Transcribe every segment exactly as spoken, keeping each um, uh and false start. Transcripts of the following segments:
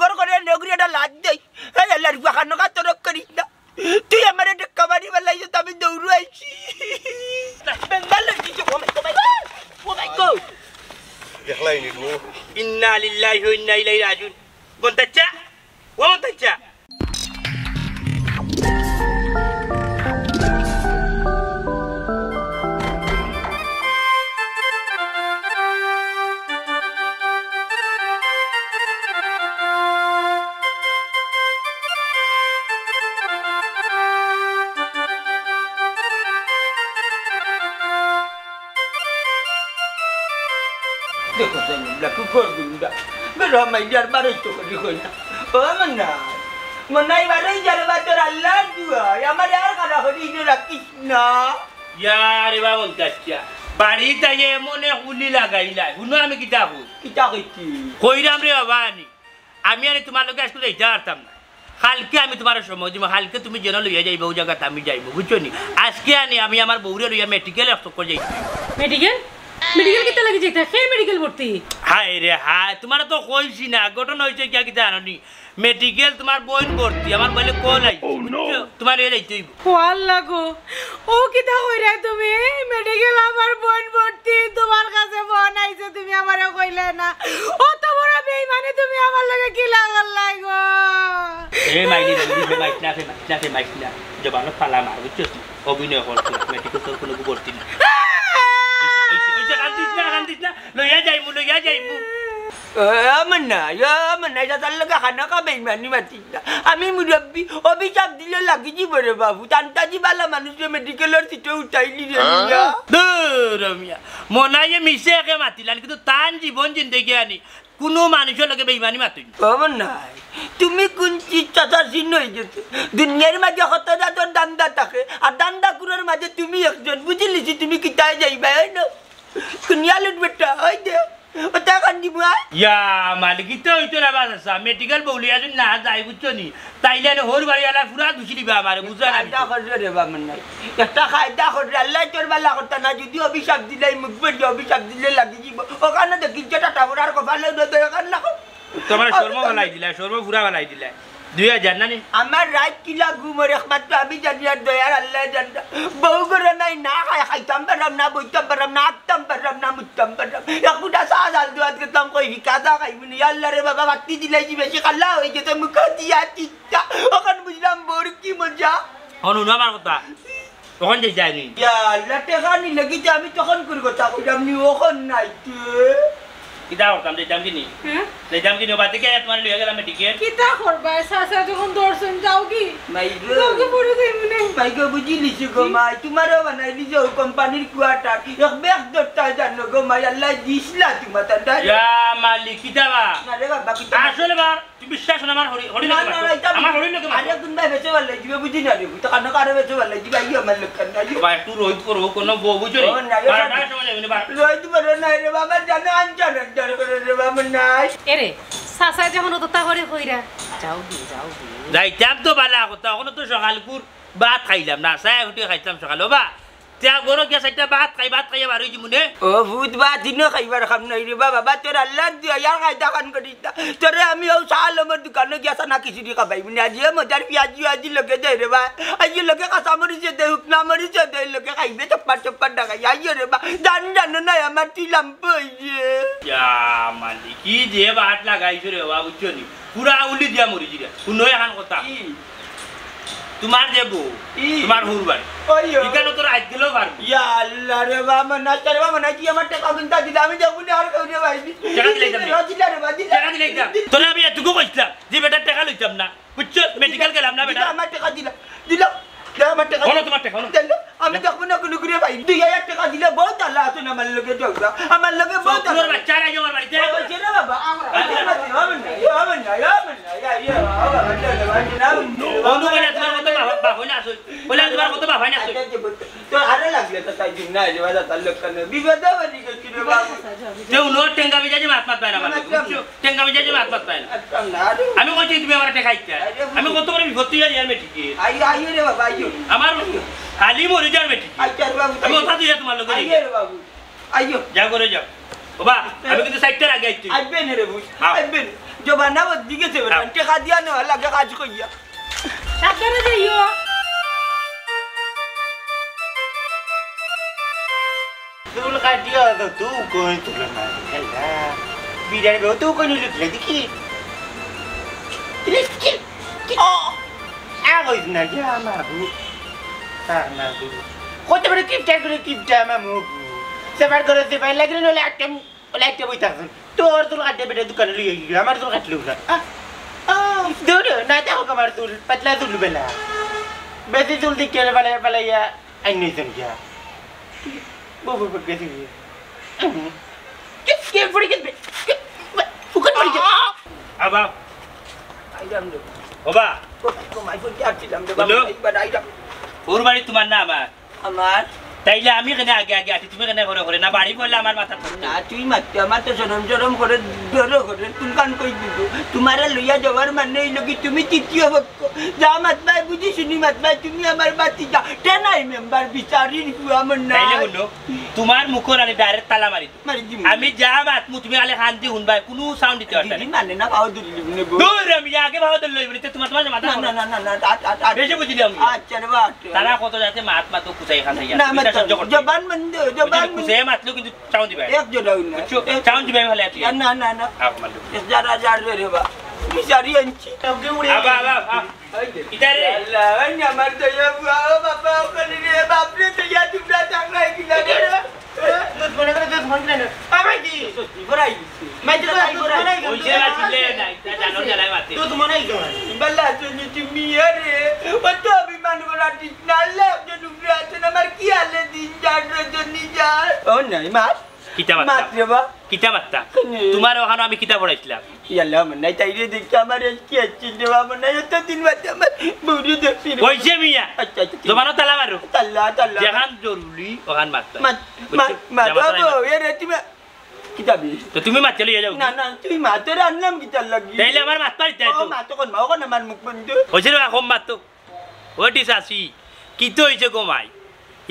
গড় করে নেগরি একটা লাত দেই। এই আল্লাহ, রে বাবা, খানো কাতরক করিস না। তুই আমারে টেক্কা মারি বেলাইছস, আমি দৌড়ু আইছি। বেঙ্গাল লই দিছে, ও মাই গড, ও মাই গড, ও মাই গড। দেখলাই নি গো। ইন্না লিল্লাহি ওয়া ইন্না ইলাইহি রাজিউন। মন্তাচ্চা, ও মন্তাচ্চা। দেখো, দেখো, দেখো, করবি না। বেরো, আমার ইয়ার বারোই তো করি কই না। ও মনাই, মনাই বারোই যারে বা তোর আল্লাহর দুয়াই, আমার আর খারাপ করি ইনো রাখিস না। ইয়ারে বাবা, মন্তাচ্চা, বাড়িত আইয়া এমন এক উলি লাগাইলাই, হুনো আমি কিতা কই? কিতা কইছি? কইরাম রে বাবা আনি। আমি আনি তুমার লগে আইজকু যাইতা পারতাম না। কাইলকে আমি তুমারে সময় দিমু, কাইলকে তুমি যেন লইয়া যাইবায়, অউ জাগাত আমি যাইমু, বুঝছো নি? আইজকে আনি আমি আমার বউরে লইয়া মেডিকেল এক চক্কর যাইমু। মেডিকেল? মেডিকেল কিতা লাগি যাইতা? কে মেডিকেল ভর্তি? হায় রে হায়, তুমারে তো কইছি না, ঘটনা অইছে কিতা জানো নি? মেডিকেল তুমার বইন ভর্তি, আমার মোবাইলো কল আইছে, বুঝছো? তুমারে লইয়া যাইতে অইবো। ও আল্লাহ গো, ও কিতা কইরায় তুমি? মেডিকেল আমার বইন ভর্তি, তুমার কাছে ফোন আইছে, তুমি আমারে কইলায় না। অত বড় বেইমানি তুমি আমার লগে কিলা করলায় গো? এ মাইনি, মাইনি, ফেমাইস না, ফেমাইস না, ফেমাইস না। জবানো ফালা মার, বুঝছস নি? অভিনয় কর তুই, মেডিকেল তোর কুনু ভর্তি না। অইছে, অইছে, অইছে, কান্দিস না, কান্দিস না। লইয়া যাইমু, লইয়া যাইমু। ও মনাই, ও মনাই, দাদার লগে খানো খা বেইমানি মাতিস না। আমি মুরব্বি, অভিশাপ দিলে লাগি যিবো রে বাবু, তান্তা জি বালা মানুষরে মেডিকেলর সিটো উঠাইলি রে মিয়া। দূর মিয়া, মনাইয়ে মিছে একে মাতিলান, কিন্তু তান জীবন জিন্দেগি আনি কুনু মানুষর লগে বেইমানি মাতইন না। ও মনাই, তুমি কুন চিজ চাচার চিহ্ন অইগেছো? দুনিয়ার মাঝে কত জাতর ধান্দা থাকে, আর ধান্দা কুরর মাঝে তুমি একজন, বুঝিলিছি তুমি কিতায় যাইবায়, অয় না? দুনিয়া লুট বেটা, অই দে। ওটা কান্দি বুয়া। ইয়া মালিক, ইতা অইতো না বা চাচা, মেডিকেল বউলিয়া যদি না যাই, বুঝছো নি? তাইলে এনে হউর বাড়ি আলা পুরা দুষি দিবা আমারে, বুঝলা না? কায়দা কররে রে বা মনাই। একটা কায়দা কররে, আল্লায় তোর বালা করতা না, যদি অভিশাপ দিলাই মুখ বেরিয়ে অভিশাপ দিলে লাগি যিবো। ওখানো দেখি যেটা টাবরার কপালো উঠে তো এখান না। তুমার শর্মা ফালাই দিলা, শর্মা পুরা ফালাই দিলা। দুই হাজার না নি? আমার রাইত কিলা ঘুম অর একমাত্র আমি জানি আর দয়ার আল্লায় জানতা। বউ ঘরো নাই, না খাই, খাইতাম পাররাম না, বইতাম পাররাম না, আটতাম পাররাম না, মুততাম পাররাম। এক ফুটা চা জাল দুয়াত গেতাম, কই ভিকা চা খাইমু নি? আল্লাহ রে বাবা, বাতি দিলাইছি বেশি কালা অইগেছে, মুখো দিয়া টিকটা। অখন বুঝলাম বউর কি মজা। অখন হুনো আমার কথা। অখন যাইতায় নি? ইয়া আল্লাহ, টেকা নি লাগিতে আমি তখন করি কথা কইলাম নি, অখন নাই তে। কিতা করতাম, যাইতাম কি নি? হ্যাঁ? যাইতাম কি নি? বাদে কে তুমারে লইয়া গেলাম মেডিকেল। কিতা করবায়? চাচা যখন ধরছইন, যাওগি। মাই গো। যাওগি, পড়ে যাইমু নে। মাই গো, বুঝিলিছি গো মাই, তুমারেও বানাইলিছো কোম্পানির কোয়ার্টার। এক বেশ দরতায় জানো গো মাই, আল্লায় দিছলা তুমার তান্ডা। ইয়া মালিক, কিতা বা? না রে বাবা, কিতা বা? আসলে বা, তুই বিশ্বাস না, আমার হরি, হরি না, লোকে না, মাতো। না, ইটা আমার হরি লোকে মাতো। আরে, কোনবায় বেচে ভালা লাগি দিবা, বুঝি না রে, তুই তো কানো কারো বেচে ভালা লাগি দিবা, ইয়ে আমার লোক কান নাই। বা, একটু রোহিত করো, কোনো বউ বুঝো নি? ও, না, রে, বারোটার সময় যাবি না, বারো। রোহিত বড় নাই রে বাবা, জানো আনতে অনেক ডর করে রে বাবা, নাই। এরে, চাচায় যখন অততা করে কইরা, যাওগি, যাওগি। যাইতাম তো বালা কথা, অখনো তো সকালকুর ভাত খাইলাম না, চায় উঠি খাইতাম সকালে, ও বা। তে ঘরো গিয়া চাইরটা ভাত খাই, ভাত খাইয়া বার অই যিমু নে। ও পুত বা, দিনও খাইবার কাম নাই রে বা, বাবা, তোর আল্লার দুয়াই আর কায়দা খান করিস না। তোরে আমি অউ শাহ আলমর দোকানো গিয়া চানা খিচুড়ি খাবাইমু নে। আজি এ মজার পিয়াজি আজি লগে দে রে বা। আজি লগে কাঁচা মরিচ দে, হুকনা মরিচ দে, লগে খাইবে চপ্পা চপ্পা ডাকাই। আইও রে বা, জান জানো না আমার তুই লাম্প অইছে। ইয়া মালিক, কি যে ভাত লাগাইছো রে বা, বুঝছো নি? পুরা উলি দিয়া মরি যিরা। হুনো এখান কথা। কি? তুমার যে বউ, ই। তুমার হুর বাড়ি। ওই, ওই। ইখানো তো রাইত গেলেও পারবো। ইয়া আল্লাহ রে বাবা, মনাই, আরে বাবা, মনাই, তুই আমার টেকা কিন্তু দিলে, আমি যাবো না আর কেউ রে ভাই। টেকা দিলে যাবি? দিলা রে বা, দিলা। টেকা দিলে যাবি? তোরে আমি এটুকু কইছিলাম যে বেটার টেকা লইতাম না। বুঝছো? মেডিকেল গেলাম না বেটা। দিলা, আমার টেকা দিলা। দিলা। দাও আমার টেকা। বলো তোমার টেকা, বলো। দিলে আমি দেখবো না কোনো ঘুরে ভাই। দুই হাজার টেকা দিলে বহুত আল্লাহ আছেন আমার লগে, যাও, যাও। আমার লগে বহুত আল্লাহ। বাচ্চা রাখি আমার বাড়িতে। ও, ছেড়ে বাবা, আমার, আমার, আমার, আমার, আমার, আমার, আমার, ইয়া, ইয়া, বাবা, বাবা, বাবা, বাবা, বাবা, অনু বলে তোমার মতো বাবা, বাবা হয় না আসল। বলে তোমার মতো বাবা হয় না আসল। আচ্ছা, আচ্ছা, বলতে, তো আরো লাগলে তো তাই দিন না, যে বাজার তার লোক কেন? বিপদে বাড়ি গেছি রে বাবা। কেউ নোট টেঙ্গা বেজা যে মাত মাত পায় না, আমার লোক, বুঝছো? টেঙ্গা বেজা যে মাত মাত পায় না। আচ্ছা, না, আরে। আমি কইছি তুমি আমার টেকা খাইতে। আরে, আমি কত বড় বিপদ তুই আর ইয়ার মেয়ে ঠিকই। আইও, আইও রে বাবা, আইও। আমার খালি মরে যার মেয়ে ঠিকই। আচ্ছা রে বাবু, আমি ওটা তুই তোমার লোক আইও রে বাবু, আইও। যা করে যাও। বাবা, আমি কিন্তু সাইডটার আগে আইছি। আইবেন রে বুঝ, হ্যাঁ। আইবেন। জবানা বদলি গেছে বেটা, হ্যাঁ। টেকা দিয়া নেওয়া লাগে কাজ কইয়া। সাবধানে যাইও। চুল কাটিয়া তো তুই কই তুলে মারি খেলা। বিড়াল বেও তুই কই নিলি খেলা দেখি। ইলিশ কি? কি? ও! আ কইস না যে আমার বউ। তার না বউ। কত বড় কিপটা করে কিপটা আমার মুখ। সেবার করে সেবার লাগলে নলে একটা, নলে একটা বই থাকছেন। তোর চুল কাটতে বেটা দোকানে লইয়া গেলি, আমার চুল কাটলেও না। আ, আ, দূর, না দেখো আমার চুল, পাতলা চুল বেলা। বেশি চুল দেখে পালাই, পালাইয়া আইন নিয়েছেন গিয়া। বউ, বউ, বউ, গেছে গিয়া। হুম। কে, কে পড়ে গেছে? কে, ফুকন পড়ে গেছে। আবা। আইলাম রে। ওবা। ও, ও, মাই ফোন কি আসছিলাম রে বাবা, বলো। এইবার আইলাম। ওর বাড়ি তোমার না আমার? আমার। তাইলে আমি কেনে আগে আগে আটি, তুমি কেনে করে করে? না, বাড়ি বললে আমার মাথা ধরতো। না, তুই মারতে, আমার তো শরম শরম করে, ডরো করে, তুলকান কই দিব। তোমারে লইয়া যাওয়ার মানে হইল কি, তুমি তৃতীয় পক্ষ। যা মাতবায় বুঝি শুনি মাতবায়, তুমি আমার বাতি যা। টেনাই মেম্বার বিচারির গুয়া মন না। তাইলে বললো, তোমার মুখর আগে ডাইরেক্ট তালা মারি দিও। মারি দিমু। আমি যা মাতমু, তুমি খালি কান দি হুনবায়, কুনু সাউন্ড দিতে পারবে না। দিদি মানে না, পাও ধরি লিবনে গো। দূর, আমি আগে পাও ধরি লইব, তে তোমার, তোমার মাথা না, না, না, না, না, আ, আ, আ, বেশি বুঝি দিলাম। আচ্ছা রে বাবা। তারা কত যাতে মাত মাতো কুচাই খান ইয়া। না, এটা মাত সহ্য করতে। জবান বন্ধ, জবান বন্ধ। কুচাই মাতলো কিন্তু সাউন্ড দিবা। এক জোড়া হইল না। বুঝছো? এক সাউন্ড দিবা ভালো আছে। না, না, না, না। আও, মারলো। এক যারা যার রে বা। বিচারি আনছি। আবা, আবা, আবা। ইতারে। আল্লাহ, ওই আমার তো ইয়া বুয়া, ও বাবা, ওখানে রে, বাপ রে, তো ইয়া তোমরা টাকা কিনা রে? দুশমন করে দুশমন করে না। আমায় দি। সত্যি বড়াই। মাই তো তাই বড়াই। ওই যে না চিল্লে না, ইতা জানো জ্বালায় মাতে। দুশমন এই তো। বাল্লা, তুমি, তুমি আরে, ও তো অভিমান করা ঠিক না, আল্লাহ একজন উপরে আছেন, আমার কি হালে দিন যার, রজনী যার। ও নাই, মার। কিতা মারতা? মাত রে বা। কিতা মারতা? হুম। তোমার ওখানে আমি কিতা পড়াইছিলাম? ইয়াল্লা, আমার নাই তাই রে, দেখি আমার এই কি হচ্ছে রে বা, আমার নাই, এতদিন বাদে আমার বউরে দেখছি রে। কইছে মিয়া? আচ্ছা, আচ্ছা, ঠিক। জমানো তালা মারো। তালা, তালা। যেখান জরুরি, ওখান মারতা। মাত, বুঝছো? মাত, মাত, জামাতা বাবু, মারতা। এ রে, তুমি কিতা বি? তো তুমি মাত চলে যাও। না, না, তুই মাত, তোরে আনলাম কিতার লাগি? তাইলে আমার মাত পারি তাই ও, তো। মাত কোন মা, ওখানে আমার মুখ বন্ধ। কইছে রে বা, কম মাত তো। ও টি চাচি, কিতা হইছে গো মাই?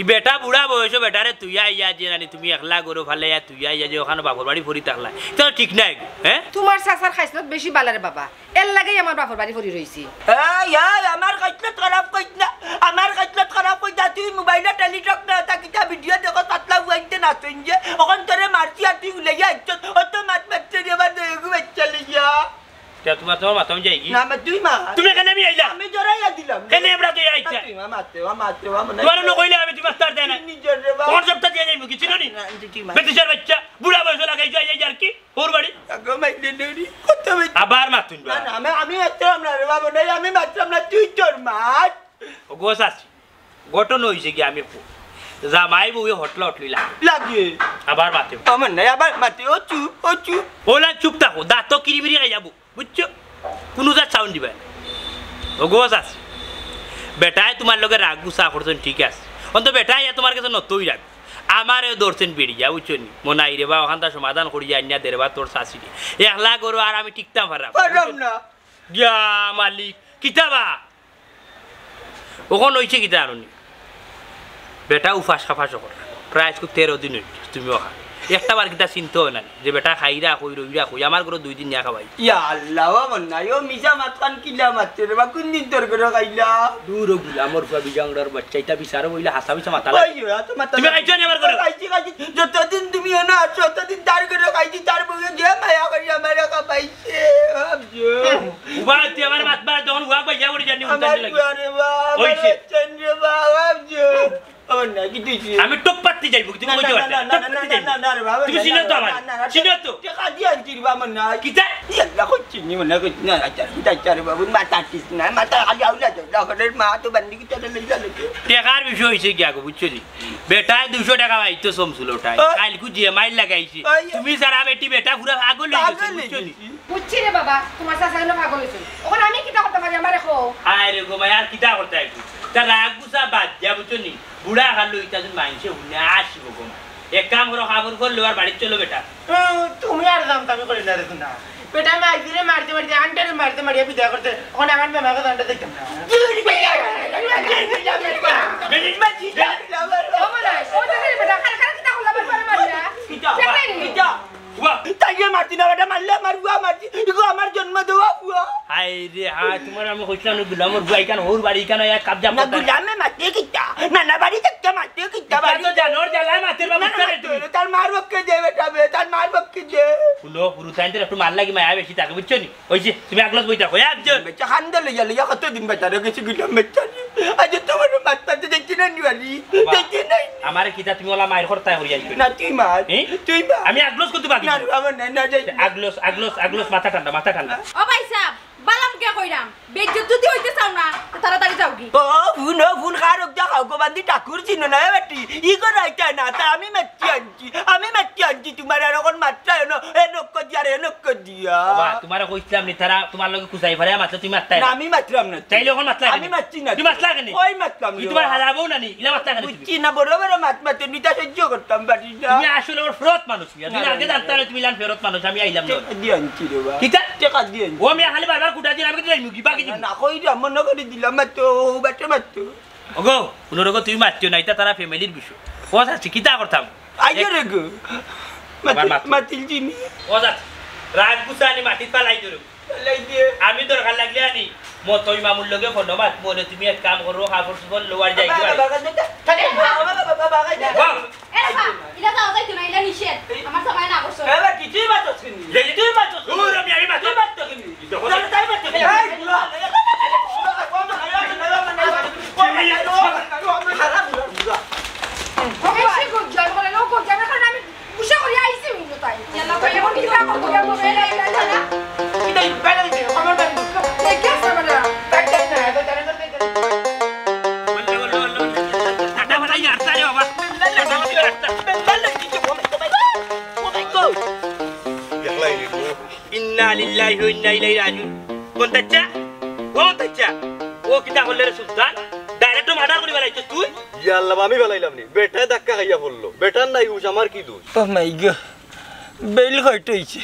ই বেটা বুড়া বয়সো বেটারে তুইয়া আইয়া যে নানি তুমি একলা গরু ফালাইয়া তুইয়া আইয়া যে ওখানো বাপর বাড়ি পড়ি থাকলা, ইতা তো ঠিক নায় গো, হ্যাঁ? তোমার চাচার খাইছলত বেশি বালা রে বাবা, এর লাগেই আমার বাপর বাড়ি পড়ি রইছি। এই, এই, আমার খাইছলত খারাপ কইছ না, আমার খাইছলত খারাপ কইছ না, তুই মোবাইলো টেলিটক না, তা কিতা ভিডিও দেখো, পাতলা বুয়াইতে না তুই যে, ওখান তোরে মারছি আর তুই উলাইয়া আইছস, অত মাত মারছে রে, আমার দয়াগু বাচ্চা লইয়া। তে তোমার, তোমার মাথা আমি যাই কি? না, মা, তুই মা। তুমি কেনে আমি আইলা? আমি জড়াইয়া দিলাম। কেনে আমরা তো আইতা? তুই মা, মাতে, মা, মাতে, মা, মনে তোমার অন্য কইলে আমি তুই মাস্টার দেয় না। নিজের রে বাবা। তোমার সবটা দিয়া যাইবো কি, চিনো নি? না, তুই, তুই মা। বেটিচার বাচ্চা, বুড়া বয়স লাগাই যাই, যাই আর কি? ওর বাড়ি। আগো মাইলে নেউরি, কত মাইলে? আবার মাতুন না, বা। না, আমি, আমি মাততাম না রে বাবা, নাই, আমি মাততাম না, তুই তোর মা। ও গো চাচি, ঘটনা হইছে কি আমি কো। জামাই বউয়ে হটলা হটলি লাগে। লাগে। আবার মাতে। আমার নাই, আবার মাতে, ও চুপ, ও চুপ। ওলা চুপ থাকো, দাঁত কিরিমিরি খাই যাবো। বুঝছো? কুনু জাত সাউন্ড দিবা না। ও গো চাচি। বেটায় তোমার লগে রাগ গুছা করছেন, ঠিক আছে। অন্ত বেটায় ইয়া তোমার গেছে নতই রাগ। আমারেও ধরছেন বেড়িয়া, বুঝছো নি? মনাই রে বা, ওখানটা সমাধান করিয়া আনিয়া দে রে বা তোর চাচিরে। একলা গরু আর আমি টিকতাম পাররাম। পাররাম না। ইয়া মালিক, কিতা বা? অখন অইছে কিতা জানো নি? বেটা উপাস খাপাস অখন। প্রায় আইজকু তেরো দিন অইছে, তুমি অখান। একটা বার কিতা চিন্তা অয় না নি? যে বেটা খাইরা কই, রইরা কই, আমার ঘরো দুই দিন নিয়া খাবাই। ইয়া আল্লাহ, ও মন নাই, ও মিছা মাতখান কিলা মাতরে রে বা, কুন দিন তোর ঘরো খাইলা? দূর ও গুলামর ফুয়া বিজাংড়ার বাচ্চা, ইতা বিচারো বইলে হাছা মিছা মাতা লাগে। ওই, ওই, হাছা মাতা তুমি লাগে। খাইছো নি আমার ঘরো? খাইছি, খাইছি। যতদিন তুমি অনো আছো, ততদিন তার ঘরো খাইছি, তার বউয়ে যে মায়া করি আমারে খাবাইছে। এ, বাপ জো। উবা, তুই আমার মাত মারা, তখন উবা পাইয়া পড়ি জানি, আমার উনতান লাগে। ফুয়া রে বা, আমার অইছে। বাচ্চান রে বা, বাপ জো। আমার না, কি তুই কি? আমি টুক পাত যাইবো, তুমি না, কইতে না, পারতে না, না। না, না, না, তুমি না, চিনো না, তো আমার, না, না, না, চিনো তো। টেকা দিয়া আনছি রে বাবা, না। কিতা? ইয়াল্লা, কইছি নি, মনে কইছি না, আচ্ছা, আচ্ছা, আচ্ছা রে বাবু, মাথা ঠিক না, মাথা খালি আউলা যায়, দখলের মা তো বান্দি কিতা লই গেল। টেকার বিষয় অইছে কি আগো, বুঝছো নি? বেটায় দুইশো টেকা পাইতো সমসুল ওটায়। ওই। কাইলকু যে মাইর লাগাইছে। ওই। তুমি সারা বেটি বেটা পুরা পাগল অই গেছে, পাগল অই বুঝছো নি? গেছে। বুঝছি রে বাবা, তোমার চাচা হলো পাগল অইছে। অখন আমি কিতা করতাম পারি, আমারে কও। আরে গো মাই, আর কিতা করতায় একটু? তা রাগ গুছা বাদ দিয়া, বুঝছো নি? বুড়া হাল অইতা যদি মাইনষে হুনে আসিব গো মাই। এক কাম করো, কাপড় করলো আর বাড়িত চলো বেটা। হুম, তুমি আর জানতামি করি না রে সোনা। বেটা মাইজিরে মারতে মারতে, আন্টারে মারতে মারিয়া বিদায় করতে, অখন আমার বেমার কথা আন্টা দেখতাম না। ও মনে হয়, ও দেখে রে বেটা, খারা খারা কিতা করলা, বারবার মারলা। কিতা? কিতা? কিতা? ওয়া। তাইয়ে মারতি না বেটা, মারলে আমার ফুয়া মারতি। ইগো আমার জন্ম দেওয়া ফুয়া। হায় রে হায়, তোমার আমি কইছিলাম না, গুলামর ফুয়া ইখান হউর বাড়ি ইখান এক কাবজা না, করতা। গুলামে মারতে কিতা? না, না, বাড়ি থাকতে মারতে কিতা? ইটা বাড়ি তো জানোর জ্বালায় মাতের বাবু না, না, করে তুমি। তার মার পক্ষে দে বেটা বে, তার মার পক্ষে দে। হুনো, হুরু তাইন তোর একটু মার লাগি মায়া বেশি থাকে, বুঝছো নি? ওই যে, তুমি আগলস বই থাকো, এ আফজল। বেটা খান্দে লইয়া লইয়া কতদিন বেটা রে গেছি গুলাম বেটা রে। আজ তোমার মারতে দেখছি না নিবালি, বাবা, দেখছি না। আমারে কিতা তুমি ওলা মাইর করতায় করিয়া আইছো? না, তুই মার, এ? তুই মার। আমি আগলস করতে বাকি না। রে বাবা, না, না, যাই। আগলস, আগলস, আগলস, মাথা ঠান্ডা, মাথা ঠান্ডা। ও ভাই সাহেব, বালাম কে কইরাম, বেইজ্জত যদি অইতে চাও না, তো তাড়াতাড়ি যাওগি। ও, হুন, ও, হুন, খার অক যা খাও, গো বান্দি ঠাকুর চিনো না, এ বেটি। ই করাইতে না, তা আমি মাতি আনছি, আমি মাতি আনছি, তোমার আর অখন মাততায় না, এ নক্ক দিয়া, আর এ নক্ক দিয়া। বাবা, তোমারে কইছিলাম নি, তারা তোমার লগে কুচাই ফারে মাতলে তুমি মাততায় না। না, আমি মাতলাম না। তাইলে অখন মাতলা আমি কেনে? মাতছি না। তুমি মাতলা কেনে? ওই মাতলাম কি রে তোমার বাবা। হালাবো না নি? ইলা মাতলা কেনে তুমি? বুঝছি না, বড় বড় মাত মাতে, নিতা সহ্য করতাম পারি না। তুমি আসলে ওর ফেরত মানুষ, তুমি আগে জানতা না তুমি ইলান ফেরত মানুষ, আমি আইলাম না। টেকা দিয়ে আনছি রে বাবা। কিতা? টেকা দিয়ে আনছি। ও মিয়া খালি বারবার কুটা দিন, আমি কিন্তু যাইমু কি বাকি না, দিমু? না, কই রে, মনে করি দিলাম, মাত্র, ও বাটে মাত্র। ওগো, হুনো রোগো, তুমি মাতিও না, ইটা তারা ফ্যামিলির বিষয়। ও চাচি, কিতা করতাম? আইও এক রে গো। আমার মাতিল, মাত- মাতিল চিনি। ও চাচি, রাগ গুছা আনি মাটিত ফালাই দিও। ফালাই দিয়ে। আমি দরকার লাগলে আনি, মতো ইমামুর লগে ফোনো মাত, মনে তুমি এক কাম করো, কাপড় চোপড় লও আর যাই বাবা, বাবা, বাবা, বাবা, বাবা, বাবা, বাবা। বাহ। এ বাবা, ইলা যাও যাইতো না, ইলা নিষেধ। আমার জামাই না করছো। এ বাবা, কি তুই মাতস কিনি? এই তুই মাতস কিনি? দূর, আমি, আমি মাতস। তুই মাতস কিনি? এই, বুড়া। বেশি গজ্জাল বলে, ও গজ্জাল, এখন আমি গুসা করি আইছি, উনি তাই। ইয়াল্লা, ভাই, এখন কিতা করবো, কিতা করবো, এই, এই, এই, এই, এই। কিতা, এই, বেলা দিছে, খবর পাই। এই, কে আছে, বেলা? কাট দেন না, এত তাড়াতাড়ি করে দেন। বললে, বললে, বললে, বললে। টাটা ফাটাই আটটা রে বাবা। টাটা ফাটাই আটটা। বেলা দিছে, ও মাই গড, ও মাই গড। দেখলাই নি গো। ইন্না লিল্লাহি ওয়া ইন্না ইলাইহি রাজিউন। মন্তাজ চাচা, ও মন্তাজ চাচা, ও কিতা করলে রে সুলতান? Direct murder করি ফালাইছস তুই? ইয়া আল্লাহ, আমি ফালাইলাম নি। বেটায় ধাক্কা খাইয়া পড়লো। বেটার নাই হুশ, আমার কি দোষ? ও মাই গড, বেইল কয়টা অইছে?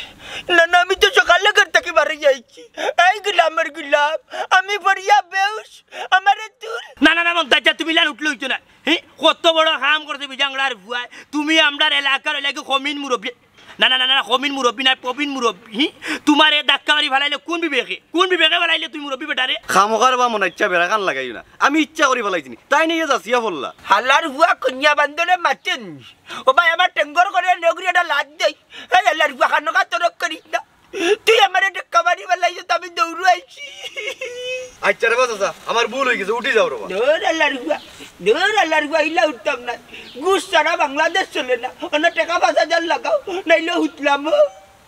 না, না, আমি তো সকালে ঘর থাকি বারইয়া আইছি। এই গুলামর গুলাম, আমি পড়িয়া বেহুশ, আমারে তুল। না, না, না, মন্তাজ চাচা, তুমি ইলান উঠলে অইতো না। হি? কত বড় কাম করছে বিজাংড়ার ফুয়ায়। তুমি আমরার এলাকার অইলা কি কমিন মুরব্বি। না, না, না, না, কমিন মুরব্বি নায়, প্রবীণ মুরব্বি। হি? তুমারে ধাক্কা মারি ফালাইলে কুন বিবেকে? কুন বিবেকে ফালাইলে তুই মুরব্বি বেটারে? খামোকার বা মনে ইচ্ছা বেড়া কান লাগাইও না। আমি ইচ্ছা করি ফালাইছি নি। তাইন ইয়া যাচিয়া পড়লা। হালার ফুয়া কইন্যা বান্দরে মাতেন। ও ভাই, আমার টেঙ্গর করে নেগরি একটা লাত দেই। এই হালার ফুয়া খানো কাতরক করিস না। তুই আমারে ধাক্কা মারি ফালাইছস, আমি দৌড়ু আইছি। আচ্ছা রে বা চাচা, আমার ভুল অই গেছে, উঠি যাও রে বা। দূর আল্লাহর গুয়া, দূর আল্লাহর গুয়া, ইলা উঠতাম না। ঘুষ ছাড়া বাংলাদেশ চলে না। অন্য টেকা পাঁচ হাজার লাগাও, নাইলে উঠলাম।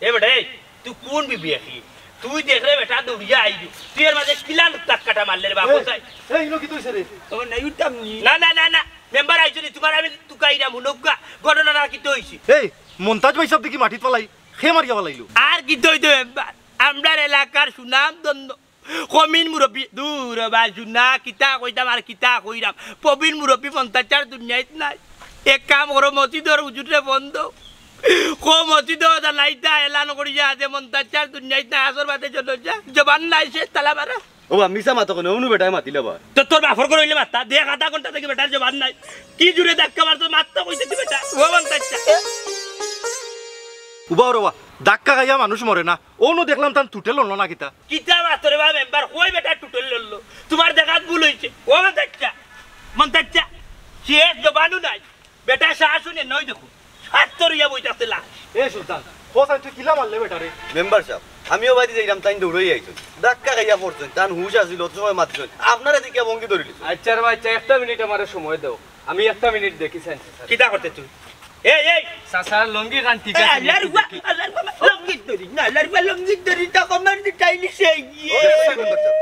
এ বেটা, এই, তুই কুন বিবেকে? তুই দেখ রে বেটা, দৌড়িয়া আইবি। তুই এর মাঝে কিলান উত্তাপ কাটা মারলে রে বাবু, এই, তাই? এই, ইনো কিতা অইছে রে? ও, নাই উঠতাম নি। না, না, না, না, মেম্বার আইছো নি, তুমার আমি তুকাইরাম, হুনউক্কা, ঘটনা না কিতা অইছে? এই, মন্তাজ ভাই সাহেব দেখি মাটিত ফালাই। কে মারিয়া ফালাইলো? আর কিতা অইতো মেম্বার? আমরার এলাকার সুনাম ধন্য কমিন মুরব্বি। দূর বা সুনা, কিতা কইতাম আর কিতা কইরাম। প্রবীণ মুরব্বি মন্তাজ চাচার দুনিয়াত নাই। এক কাম করো, মসজিদর হুজুররে ফোন দেও। কও মসজিদো জানাইতা এলান করিয়া যে মন্তাজ চাচার দুনিয়াত নাই, আসর বাদে চলো যা। জবান নাই, শেষ তালা মারা। ও বা, মিছা মাতো কেনে? অনু বেটায় মাতিলা বা। তো তোর বাপর ঘর অইলে মাততা, দেখ আধা ঘন্টা থাকি বেটার জবান নাই। কি জুরে ধাক্কা মারতো, মাততো কইছে তুই বেটা। ও মন্তাজ চাচা। উবাও রে বা, ধাক্কা খাইয়া মানুষ মরে না। অনু দেখলাম তান টুটে লড়লো না কিতা? কিতা মাতো রে বা মেম্বার, কই বেটা টুটে লড়লো? তুমার দেখাত ভুল অইছে। ও মন্তাজ চাচা, মন্তাজ চাচা, শেষ জবানও নাই। বেটা শাহ শুনে নয় দেখো, আত্তর ইয়া বই থাকতে লাশ। এ সুলতান, হোসাইন তুই কিলা মারলে বেটারে? মেম্বার সাহেব, আমিও বাড়ি যাইলাম, তাইন দৌড়াই আইছইন। ধাক্কা খাইয়া পড়ছইন, তান হুশ আছিল, অত সময় মাতছইন। আপনারে দেখিয়া ভঙ্গি ধরিলিছইন। আচ্ছা রে বা, আচ্ছা, একটা মিনিট আমারে সময় দেও। আমি একটা মিনিট দেখি চাইন। কিতা করতে তুই? এই, এই! চাচার লুঙ্গি খান ঠিক আছে নি? আল্লাহর ওয়া, আল্লাহর ওয়া, লুঙ্গি ধরি না, আল্লাহর ওয়া, লুঙ্গি ধরি, তা কমার দি টাইলি সেই গিয়ে।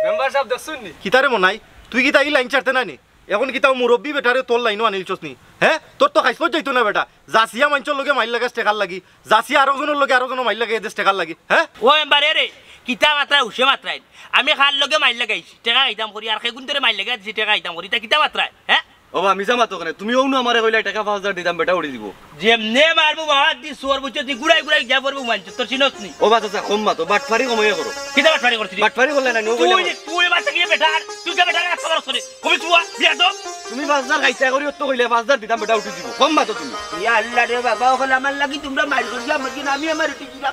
মেম্বার সাব দেখছইন নি? কিতারে মনাই? তুই কিতা ই লাইন ছাড়তে না নি? এখন কিতা মুরব্বি বেটারে তোর লাইনো আনিলছস নি? হে? তোর তো খাইছলত যাইতো না বেটা। যাচিয়া মাইনষর লগে মাইর লাগাস টেকার লাগি। যাচিয়া আরোজনর লগে আরোজনর মাইর লাগাই দেস টেকার লাগি। হে? ও মেম্বার, এ রে, কিতা মাতরায় হুশে মাতরায়। আমি কার লগে মাইর লাগাইছি, টেকা খাইতাম করি, আর কেগুনতরে মাইর লাগাই দিছি, টেকা খাইতাম করি, ইতা কিতা মাতরায়? হে? ওবা, মিছা মাতো কেনে? তুমি অউ নু আমারে কইলায় টেকা পাঁচ হাজার দিতাম, বেটা উড়ি দিবো। যেমনে মারমু বাবা দি সুয়ার বুঝছো, দি গুড়াই গুড়াই যা পড়বো মানছো, তোর চিনস নি। ওবা চাচা, কম মাতো, বাটফারি কমাইয়া করো। কিতা বাটফারি করছিস? বাটফারি করলে না, নিও কইলাম। তুই, তুই বাচ্চা গিয়ে বেটা, তুই কে বেটা রাস্তা বার করে? কবি তুয়া, বিয়া তো। তুমি পাঁচ হাজার খাইতা করি, অত কইলে পাঁচ হাজার দিতাম, বেটা উঠি দিবো। কম মাতো তুমি। ইয়া আল্লাহ রে বাবা, অখন আমার লাগি তুমরা মাইর করিয়া আমার জন্য, আমি আমার রুটি জিরা,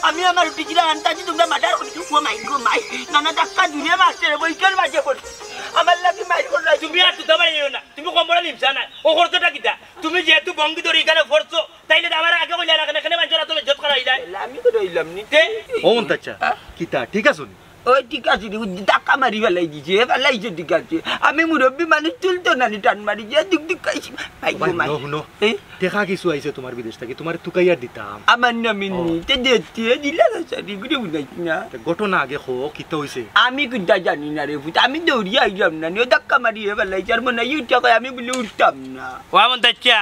আমি আমার রুটি জিরা আনতাছি, তুমরা মার্ডার করি। ও মাই গো মাই, নানা ধাক্কা দূরে মারছে রে, বইকের মাঝে পড়ছে। আমার লাগি মাইর করলাই। তুমি আর তুতা বাড়ি যাইও না, তুমি কম বড় নিমসা না। ও খরচটা কিতা? তুমি যেহেতু ভঙ্গি ধরি এখানে পড়ছো, তাইলে তো আমার আগে কইলা না, কেনে, কেনে মানষর আতো বেইজ্জত করাইলায়? তাইলে আমি তো রইলাম নি। তে? ও মন্তাচ্ছা, হ্যাঁ? কিতা, ঠিক আছো নি? ওই ঠিক আছে রে, ওই ধাক্কা মারি ফালাই দিছে, এ ফালাইছে ঠিক আছে। আমি মুরব্বি মানুষ তুলতো না নি, টান মারি যে দুক দুক খাইছি। মাই গো ভাই, মাই। হুনো, হুনো। এ? টেকা কিছু আইছে তুমার বিদেশ থাকি, তুমারে তুকাইয়া দিতাম। আমার নামে ও। নি, তে দেখতে, দিলা না স্যার, এগুলো বুঝাইছি না। তে ঘটনা আগে কও, কিতা অইছে? আমি কিতা জানি না রে পুত, আমি দৌড়িয়া আইলাম না নি, ও ধাক্কা মারি এ ফালাইছে, আর মনে হয় উঠা কয় আমি বুলে উঠতাম না। ও মন্তাচ্ছা,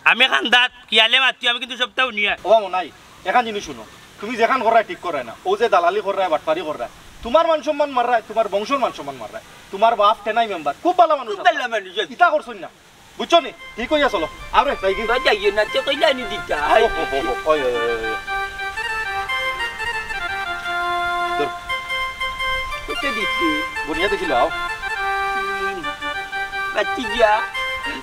আমি খান্দাত কিয়ালে মাতি, আমি কিন্তু সবটা হুনিয়ার। ও মনাই, এখান জিনিস হুনো, তুমি যেখান কররায় ঠিক কররায় না, ও যে দালালি কররায়, বাটপারি কররায়, তুমার মান সম্মান মাররায়, তুমার বংশর মান সম্মান মাররায়, তুমার বাপ টেনাই মেম্বার, খুব ভালা মানুষ খুব আপনি। ভালা মানুষ আছে। ইতা করছইন না, বুঝছো নি? ঠিক অইয়া চলো, আরে যাই কি? তো যাইও না, তো কইলে আনি দিতা। ও, ও, ও, ও, ওই, ওই, ওই, ওই। ধর। কত দিছে? গনিয়া দেখিলাও। তিন। বাচ্চি গিয়া।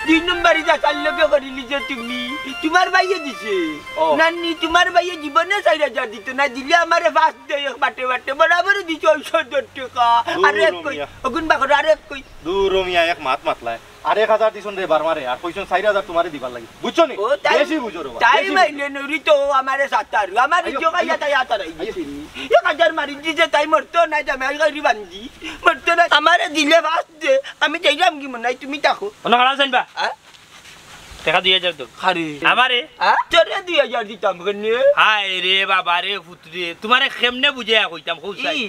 দুই নম্বরি যা চার লগে করিলি যে তুমি। তুমার ভাইয়ে দিছে। ও। নানি, তুমার ভাইয়ে জীবনে চাইর হাজার দিত না, দিলে আমারে পাঁচ দেয় এক বাটে বাটে। বরাবর দিছে ওই সত্তর টেকা। দুরো আরে কই, মিয়া। অগুন বাকর আরে কই। দুরো মিয়া এক মাত মাতলায়। আর এক হাজার দিছইন রে বার্মারে, আর কইছইন চাইর হাজার তুমারে দিবার লাগি। বুঝছো নি? ও, তাই, বেশি বুঝো রে বা, তাই বেশি মাইলে বুঝো। নুরি তো আমারে সাতার, আমার আইও, ইজ্জত খাইয়া আইও। তাই আতার আইও। আইছি। এক হাজার মারি দিছে, তাই মরতো না, জামাই গাড়ি বান্ধি। মরতো না, আমারে দিলে বাঁচ দে, আমি যাইলাম কি মনে হয়, তুমি থাকো। অনো খারাপ জানবা? হ্যাঁ? টেকা দুই হাজার দেও। খারে। আমারে? হ্যাঁ? তোরে দুই হাজার দিতাম কেনে? হায় রে বাবা রে, পুত রে, তুমারে কেমনে বুঝাইয়া কইতাম, কও চাই। ই।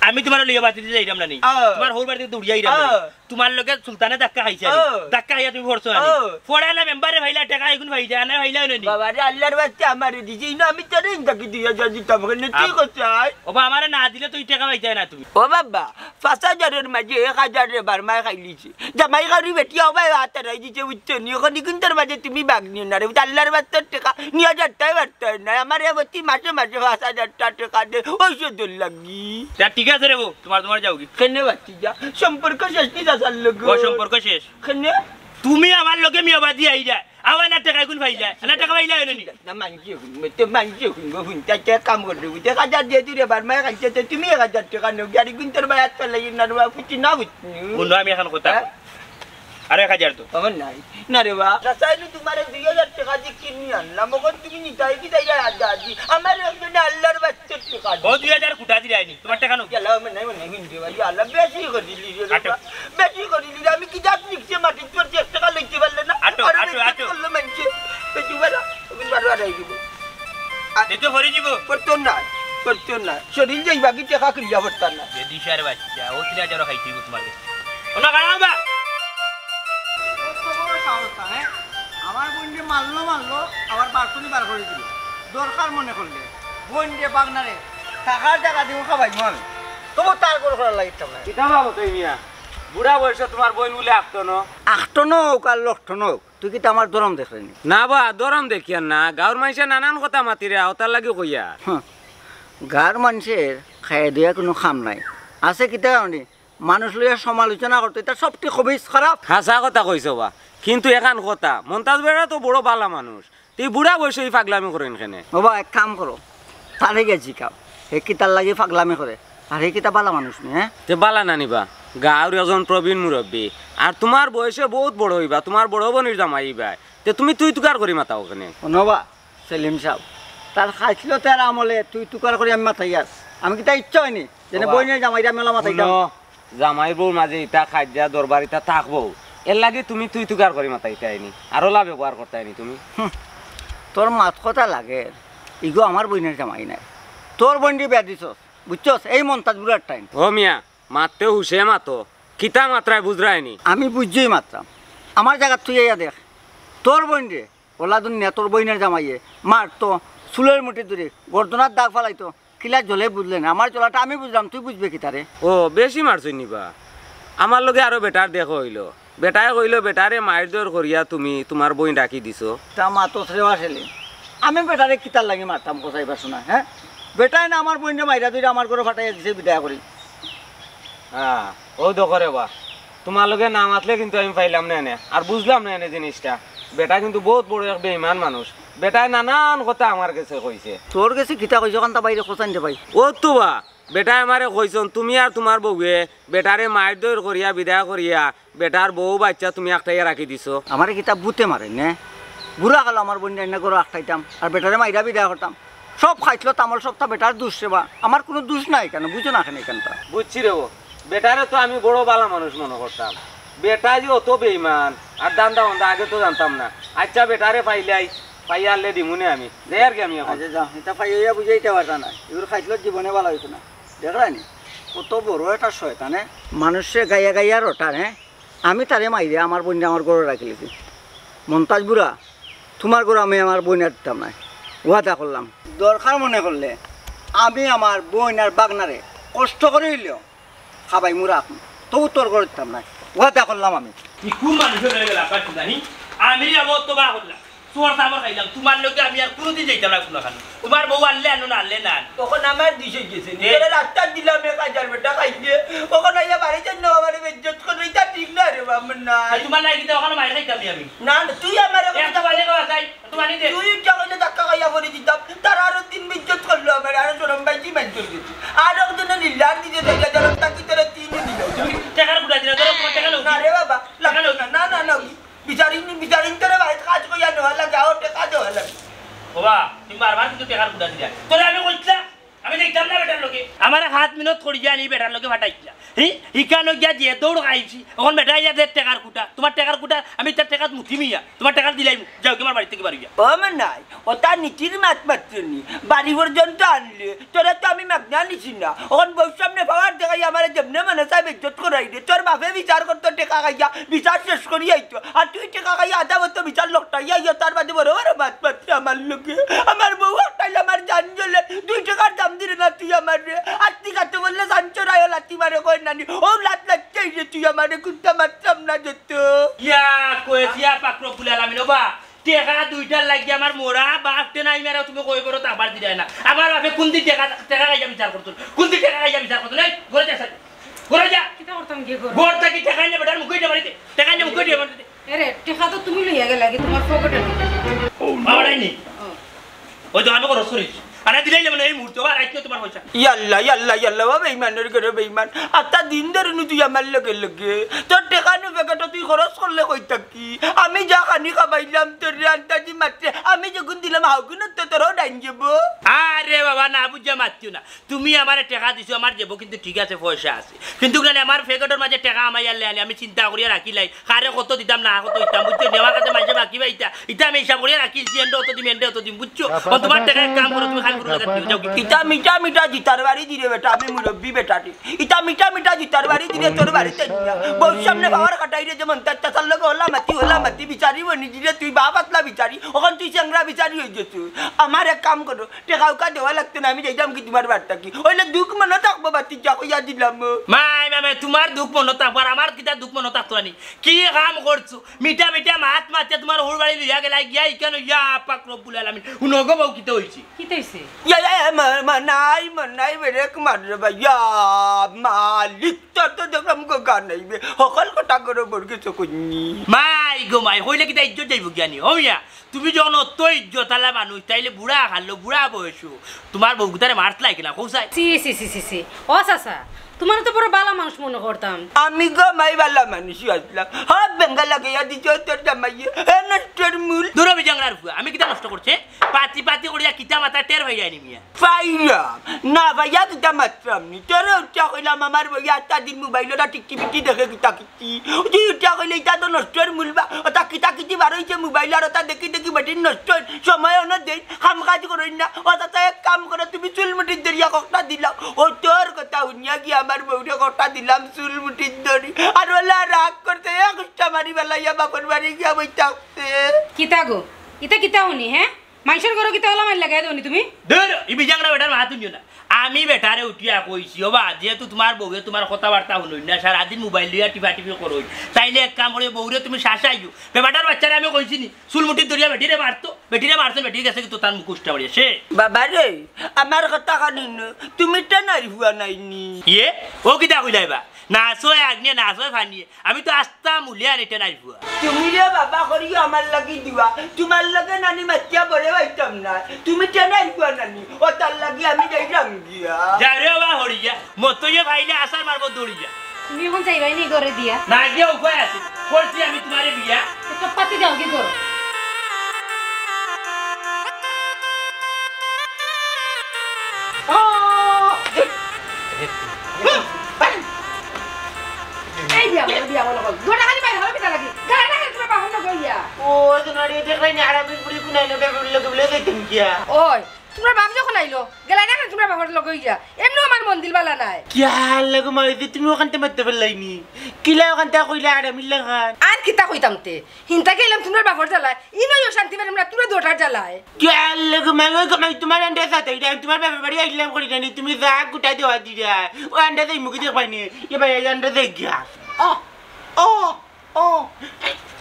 আমি তুমারে লইয়া বাড়িত যাইরাম না নি? আ। তুমার হউর বাড়িত দৌড়িয়া আইরাম না নি? আ। তুমার লগে সুলতানে ধাক্কা খাইছে নি? ও। ধাক্কা খাইয়া তুমি পড়ছো না নি? ও। পড়া না মেম্বারে ফাইলা টেকা এগুন ফাইলা, না ফাইলা অইলো নি? বাবা রে, আল্লাহর ওয়াস্তে আমারে দিছে, ইনো আমি তোরে ইনতাকি দুই হাজার দিতাম, কেনে তুই আ-, কোথায়? ওবা, আমারে না দিলে তো ই টেকা পাইতায় না তুমি। ও বাবা, পাঁচ হাজারর মাঝে এক হাজার রে বার্মায় খাইলিছে। জামাই খাউরি বেটিয়া ওবায় আতারাই দিছে, বুঝছো নি? অখন ইগুনতর মাঝে তুমি ভাগ নিও না রে, আল্লাহর ওয়াস্তে টেকা নিয়া যাইতায় পারতায় না। আমারে প্রতি মাসে মাসে পাঁচ হাজার টেকা দে, ওষুধর লাগি। যা, ঠিক আছে রে বউ, তুমার, তুমার যাওগি। কেনে বাতি যা? সম্পর্ক শেষ নি চাচার লগে? ও, সম্পর্ক শেষ। কেনে? তুমি আমার লগে মিয়াবাদি আইরা, আবার না টেকা এগুন পাইলা, না টেকা পাইলা অইলো নি? না, মানছি এখন, তো মানছি এখন, গো, হুন, তাই তো এক কাম করবে, বুঝতে? এক হাজার দিয়ে দিলে, বার্মায় খাইছে, তো তুমি এক হাজার টেকা নেও, গাড়ি গুনতে পারবে, এত লাগে না, রে বাবা, বুঝছি না, বুঝছি। হুনো, আমি এখন কথা হ্যাঁ? কই। আরো এক হাজার তো। আমার নাই। না রে বা, চাচা, আমি তুমারে দুই হাজার টেকা দি কিনি আনলাম, অখন তুমি নিতায় কি তাই আর দাদি? আমার একজনে আল্লাহর বাচ্চার টেকা ও, দিছে। দুই হাজার কুটা দিলায় নি, তুমার টেকা নেও। গেলাম, আমার নাই, আমার নাই, হুন রে বা, ইয়া আল্লাহ, বেশি করিলি রে আটো। বা, বেশি করিলি রে, আমি কি জাত নিকছে মাটির তোর এক টেকা লইতে পারলে না? আটো, আরে আটো, বেশি আটো। করলো মানছে, বেশি বেলা, তুমি বারো আড়াই দিব। আর দেখো, ভরি দিব। করতো না, করতো না, শরীর যাইবা কি টেকা কিনলে করতাম না। বেদিশার বাচ্চা, ও তিন হাজারও খাইতে দিব তুমারে। ওনা গাড়া বা। কত বড় সাহস তার, হ্যাঁ? আমার বোনরে মারলো, মারলো, আবার বার করে বার করে দিল। দরকার মনে করলে। বোনরে, বাগনারে, থাকার জাগা দিব, খাবাইমু আমি। তবু তার করে করার লাগিতাম না। কিতা ভাবো তুই মিয়া? বুড়া বয়সে তুমার বোন বুলে আখটনো? আখটনো হোক আর লখটনো হোক, তুই কিতা আমার ধরম দেখরে নি? না বা, ধরম দেখিয়ার না। গাঁওর মানষে নানান কথা মাতিরে, অতার লাগি কইয়ার। হুম। গাঁওর মানষের খাইয়া দিয়া কুনু কাম নাই। আছে কিতা কারণে? মানুষ লইয়া সমালোচনা করতো, ইতা সবটি খবিস খারাপ। হাছা কথা কইছো বা, কিন্তু এখান কথা, মন্তাজ বেটা তো বড় বালা মানুষ, তে বুড়া বয়সে ই পাগলামি করইন কেনে? ও বা, এক কাম করো, তারে গিয়া জিকাও, হে কিতার লাগি পাগলামি করে, আর হে কিতা বালা মানুষ নি, হ্যাঁ? তে বালা না নি বা, গাঁওর একজন প্রবীণ মুরব্বি, আর তুমার বয়সে বউত বড় অইবা, তুমার বড় বইনর জামাই অইবা, তে তুমি তুই তুকার করি মাতাও কেনে? হুনো বা, সেলিম সাব, তার খাইছলতার আমলে তুই তুকার করি আমি মাতাইয়ার। আমি কিতা ইচ্ছা অয়নি যেনে বইনর জামাইরে আমি অলা মাতাইতাম? হুনো, জামাইর বউর মাঝে ইতা কাজিয়া দরবার ইতা থাকবো, এরলাগি তুমি তুই তুকার করি মাতাইতায়নি, আর অলা ব্যবহার করতায়নি তুমি। হুম, তোর মাত কথা লাগে, ইগু আমার বইনর জামাই নায়, তোর বইনরে বিয়া দিছস, বুঝছস? এই মন্তাজ বুড়ার টাইম। ও মিয়া, মাততে হুশে মাতো, কিতা মাতরায় বুঝরায়নি। আমি বুঝিয়াউ মাতরাম, আমার জাগাত তুই আইয়া দেখ, তোর বইনরে অলা দুনিয়া তোর বইনর জামাইয়ে মারতো, চুলর মুঠি ধরি গর্দনাত দাগ ফালাইতো, কিলা জ্বলে বুঝলে না। আমার জ্বলাটা আমি বুঝরাম, তুই বুঝবে কিতারে? ও, বেশি মারছইন নি বা? আমার লগে আরো বেটার দেখা অইলো, বেটায় কইলো বেটারে মাইর দর করিয়া তুমি তুমার বইন রাখি দিছো। তা মাতস রে বা সেলিম, আমি বেটারে কিতার লাগি মারতাম কছাই বা শুনা, হে? বেটায় না আমার বইনরে মাইরা ধইরা আমার ঘরো ফাটাইয়া দিছে বিদায় করি। হ্যাঁ, অউ দেখো রে বা, তুমার লগে না মাতলে কিন্তু আমি পাইলাম না এনে, আর বুঝলাম না এনে জিনিসটা। বেটা কিন্তু বউত বড় এক বেইমান মানুষ, বেটায় নানান কথা আমার গেছে কইছে। তোর গেছে কিতা কইছে, অখানতা বাইরে কছাইন রে ভাই। ও তো বা, বেটায় আমারে কইছইন তুমি আর তুমার বউয়ে বেটারে মাইর দর করিয়া বিদায় করিয়া বেটার বউ বাইচ্চা তুমি আটকাইয়া রাখি দিছো। আমারে কিতা ভূতে মারে নে? বুড়া কালো আমার বইনরে আইনা ঘরো আটকাইতাম, আর বেটারে মাইরা বিদায় করতাম। সব খাইছলত আমল সবতা বেটার দুষ রে বা, আমার কুনু দুষ নাই কেনে, বুঝো না কেনে ইখানতা? বুঝছি রে বা, বেটারে তো আমি বড় ভালা মানুষ মনো করতাম, বেটা যে অত বেইমান আর ধান্দা বান্দা আগে তো জানতাম না। আইচ্ছা, বেটারে পাইলাই, পাইয়া আনলে দিমুনে আমি, যাইয়ার গি আমি অখন। আইচ্ছা, যাও, ইতা পাইয়া বুঝাইতা পারতা না, ইগুর খাইছলত জীবনে ভালা অইতো না। দেখরায়নি, কত বড় একটা শয়তানে, মানুষরে গাইয়া গাইয়া রটার, হে? আমি তারে মাইরা আমার বইনরে আমার ঘরো রাখিলিছি। মন্তাজ বুড়া, তুমার ঘরো আমি আমার বইন আর দিতাম নায়, ওয়াদা করলাম। দরকার মনে করলে আমি আমার বইন আর ভাগনারে কষ্ট করি অইলেও খাবাইমু, রাখমু, তবু তোর ঘরো দিতাম নায়, ওয়াদা করলাম আমি। ই কুন মানুষর লগে গেলা পারছি না, হি? আমি যাবো তো বা করলাম। চুয়ার চামড় খাইলাম, তুমার লগে আমি আর কুনুদিন যাইতাম না কুনুখানো। তুমার বউ আনলে আনো, না আনলে না আনো। অখন আমার দিশে গেছে নি। এ। তোরে রাস্তাত দিলাম এক হাজার বেটা খাইলে। অখন আইয়া বাড়িত আইয়া আমারে বেইজ্জত করো, ইতা ঠিক না রে বাবা, না। এ, তুমার লাগি তো অখন মাইর খাইতাম নি আমি। না, না, তুই আমারে এ, তুমার লেগে আসাই, তুমার নিজে। তুই ইচ্ছা করলে ধাক্কা খাইয়া পড়ি দিতাম। তারা আরো দিন বেইজ্জত করলো আমারে, আরো শরম পাইছি মাইর খাইছি। আর একজনে লিল্লার নিজে দেখে যারা তাকে তোরা তিনও দিল। তুমি টেকার গুটা দিলা, ধরো তুমার টেকা লও। না রে বাবা, টেকা লও। না, না, না, না। বিচারিন, বিচারিন তোরে বাড়িত কাজ করিয়া নেওয়া লাগে, আও টেকা দেওয়া লাগে। বাবা, তুমি বারবার কিন্তু টেকার কুটা দিলা। তোরে আমি কইছিলাম, আমি যাইতাম না বেটার লগে। আমারে সাত মিনিট করি যে আনি বেটার লগে ফাটাইছিলা। হি, হিকানো গিয়া যে দৌড় খাইছি, অখন বেটা ইয়া দে টেকার কুটা। তুমার টেকার কুটা, আমি তার টেকাত মুতি মিয়া। তুমার টেকার দিলাইমু, যাও তুমার বাড়ি থাকি বারইয়া। ও মনাই, অতা নীতির মাত মাতছনি। বাড়ি পর্যন্ত আনলে, তোরে তো আমি মাগনা নিছি না। অখন বউর সামনে পাওয়ার দেখাই আমারে যেমনে মনে চায় বেইজ্জত করাই দে। তোর বাপে বিচার করতো টেকা খাইয়া, বিচার শেষ করি আইতো। আর তুই টেকা খাইয়া আধা মতো বিচার লকটাইয়া আইয়া তার বাদে বড় বড় মাত মাতরে আমার লগে। আমার বউ আটকাইলে আমার জান জ্বলে। দুই টেকার দাম দিরে না তুই আমারে। আত্তি কাতে বললে জান চোরাইও লাত্তি মারে কয় নানি। ও লাত লাত্তি রে তুই আমারে কুন্তা মাততাম না যত। ইয়া, কইছি ইয়া পাক রব্বুল আলামিন, ও বা, টেকা দুইটার লাগি আমার মরা বাপতে নাই মেরা তুমি কই করো তা আবার দিরায় না। আমার বাপে কুনদিন টেকা, টেকা খাইয়া বিচার করতো? কুনদিন টেকা খাইয়া বিচার করতো? এই, ঘরে যা, সাইড। ঘরে যা। কিতা করতাম গিয়া ঘরে? ঘর থাকি টেকা আইনা বেটার মুখে দিয়া বাড়িতে। টেকা আইনা মুখে দিয়া বাড়িতে। এরে, টেকা তো তুমি লইয়া গেলা কি তুমার পকেটে? বাবা নাই নি? ও। ওই তো আমি খরচ করেছি। আরে দিলাই যাবে না এই মুহূর্তে, আর আইতে তুমার পয়সা। ইয়াল্লা, ইয়াল্লা, ইয়াল্লা, ও বেইমানর ঘরে বেইমান। আত্তা দিন ধরে নু তুই আমার লগে লগে। তোর টেকা নু পকেটো তুই খরচ করলে কই থাকি? আমি যা খানি খাবাইলাম তোর আন্তাজি মাত্রে, আমি যখন দিলাম হাউগুন তো তোরও ডাইন যাবো। আরে বাবা, না বুঝিয়া মাতিও না। তুমি আমারে টেকা দিছো, আমার জেবো কিন্তু ঠিক আছে, পয়সা আছে। কিন্তু জানি আমার পকেটর মাঝে টেকা আমাইয়া লেয়ানি, আমি চিন্তা করিয়া রাখিলাই। কারে কত দিতাম না কত দিতাম, বুঝছো? নেওয়ার কাছে মাঝে বাকি পাইতা। ইতা আমি হিসাব করিয়া রাখিছি, এন্ডে অত দিম, এন্ডে অত দিম, বুঝছো? ও তুমার টেকা এক কাম করো, তুমি খালি করো, যাও। ইতা মিঠা মিঠা জিতার বাড়ি দিরে বেটা, আমি মুরব্বি বেটা রে। ইতা মিঠা মিঠা জিতার বাড়ি দিরে তোর বাড়িতে নিয়া। বউর সামনে বাবার কাটাই রে যেমন তার চাচার লগে হলা মাতি, হলা মাতি বিচারি বনি দিলে তুই বাপ আতলা বিচারি, অখন তুই চেংরা বিচারি অই গেছু। আমার এক কাম করো, টেকা উকা দেওয়া লাগতো না, আমি যাইতাম কি তুমার বাড়ি থাকি? অইলে দুখ মনো থাকবো বাতি যা কইয়া দিলাম। মাই, মাই, মাই, তুমার দুখ মনো থাকবো, আর আমার কিতা দুখ মনো থাকতো না নি? কি কাম করছো? মিঠা মিঠা মাত মাতিয়া তুমার হউর বাড়ি লইয়া গেলা, গিয়া ইখান ইয়া পাক রব্বুল আলামিন। হুনো গো বউ, কিতা অইছে? কিতা অইছে? ইয়া, ইয়া, ইয়া, মা, মা, নাই, মা, নাই, বেরেক মার রে ভাই। ইয়া, মালিক, তোর তো দেখলাম গো গা নাই বে। হকল কথা করো বর্গে চকুন্নি। মাই গো মাই, কইলে কিতা ইজ্জত যাইবো গিয়ানি? ও মিয়া, তুমি যখন অত ইজ্জত আলা মানুষ, তাইলে বুড়া খালো, বুড়া বয়সো, তুমার বউ গুতারে মারতলায় কিলা, কও চাই? ছি, ছি, ছি, ছি, ছি। ও চাচা, তুমারে তো বড় বালা মানুষ মনো করতাম। আমি গো মাই বালা মানুষই আছলাম। হব বেঙ্গা লাগাইয়া দিছে তোর জামাইয়ে। হে নষ্টর মূল। দুরো বিজাংরার ফুয়া, আমি কিতা নষ্ট করছি? পাতি পাতি করিয়া কিতা মাত টের পাইরায় নি মিয়া? পাইরাম না পাইয়া কিতা মাতরাম নি? তোরে উঠিয়া কইলাম আমার বউয়ে আটটা দিন মোবাইলর টিকটিপিটি দেখে কিতা কিতি। তুই উঠিয়া কইলে ইটা তো নষ্টর মূল বা। ওটা কিতা কিতি বার অইছে মোবাইল আর ওটা দেখি দেখি বেটির নষ্ট অইন। সময় অনো দেইন, কাম কাজ করইন না। ওটা তো এক কাম করো, তুমি চুল মুঠিত ধরিয়া ককটা দিলাও। ও তোর কথা হুনিয়া গিয়া আমার বউরে ককটা দিলাম চুল মুঠিত ধরি। আর ওলা রাগ করতে এক উষ্টা মারি বেলাইয়া বাপর বাড়ি গিয়া বই থাকছে। কিতা গো? ইতা কিতা হুনি, হে? মানষর ঘরো কিতা ওলা মাইর লাগাই দেও নি তুমি? ধুর, ই বিজাংরা বেটার মাত হুনিও না। আমি বেটারে উঠিয়া কইছি, ওবা, যেহেতু তুমার বউয়ে তুমার কথাবার্তা হুনইন না, সারাদিন মোবাইল লইয়া টিপাটিপি করইন, তাইলে এক কাম করি, বউরে তুমি শাসাইও। বেটার বাচ্চারে আমি কইছি নি, চুল মুঠিত ধরিয়া বেটিরে মারতো, বেটিরে মারছে, বেটি গেছে কিন্তু তার মুখ উষ্টা মারিয়া সে। বাবা রে, আমার কথা খানি ন, তুমি টেনার ফুয়া নাইনি? ইয়ে, ও কিতা কইলাইবা? নাচো আগ্নে, নাচো ফানিয়ে, আমি তো আস্তা মুলিয়া নি টেনার ফুয়া। তুমি রে বাবা করিও আমার লাগি দোয়া, তুমার লগে নানি মাতিয়া বড় অইতাম না। তুমি টেনার ফুয়া নানি, ও তার লাগি আমি যাইরাম গিয়া। যা রে বাবা হরিয়া, মতইয়ে পাইলে আছাড় মারবো দৌড়িয়া। তুমি অখন যাইবায় নি ঘরে দিয়া? না গিয়া উপায় আছে, করছি আমি তুমারে বিয়া। একটা পাতি দাও কি করো? এই বিয়া বলো, বিয়া বলো, কই? গোটা খালি বাইরে হলো কিতা লাগি? গাড়ি না তুমার বাপর লগে ইয়া। ও, তো নারে, দেখলাই না, আরামের বুড়ি কোনায় না, বেবুর লগে বলে যাইতাম গিয়া। ওই, তুমার বাপ যখন আইলো, গেলাই না তুমার বাপর লগে ইয়া। এমনেও আমার মন দিল বালা নাই। কিয়া লাগো মাই যে তুমি ওখানতে মাততে পারলাই নি? কিলা ওখানতে কইলা আরামির লাখান? আর কিতা কইতাম তে? হিনতা গেলাম তুমার বাপর জ্বালায়, ইনোই অশান্তি পাইলাম না, তুমার দুটার জ্বালায়। কিয়া লাগো মাই, ওই গো মাই, তুমার আন্ডা সাথে, ইটা তুমার বাপর বাড়ি আইলাম করি জানি, তুমি যা গুটা দেওয়া দিরা। ও আন্ডা যাই মুখে দেখবাই নি, এ ভাই, এই আন্ডা যাই গিয়া। ও, ও, ও।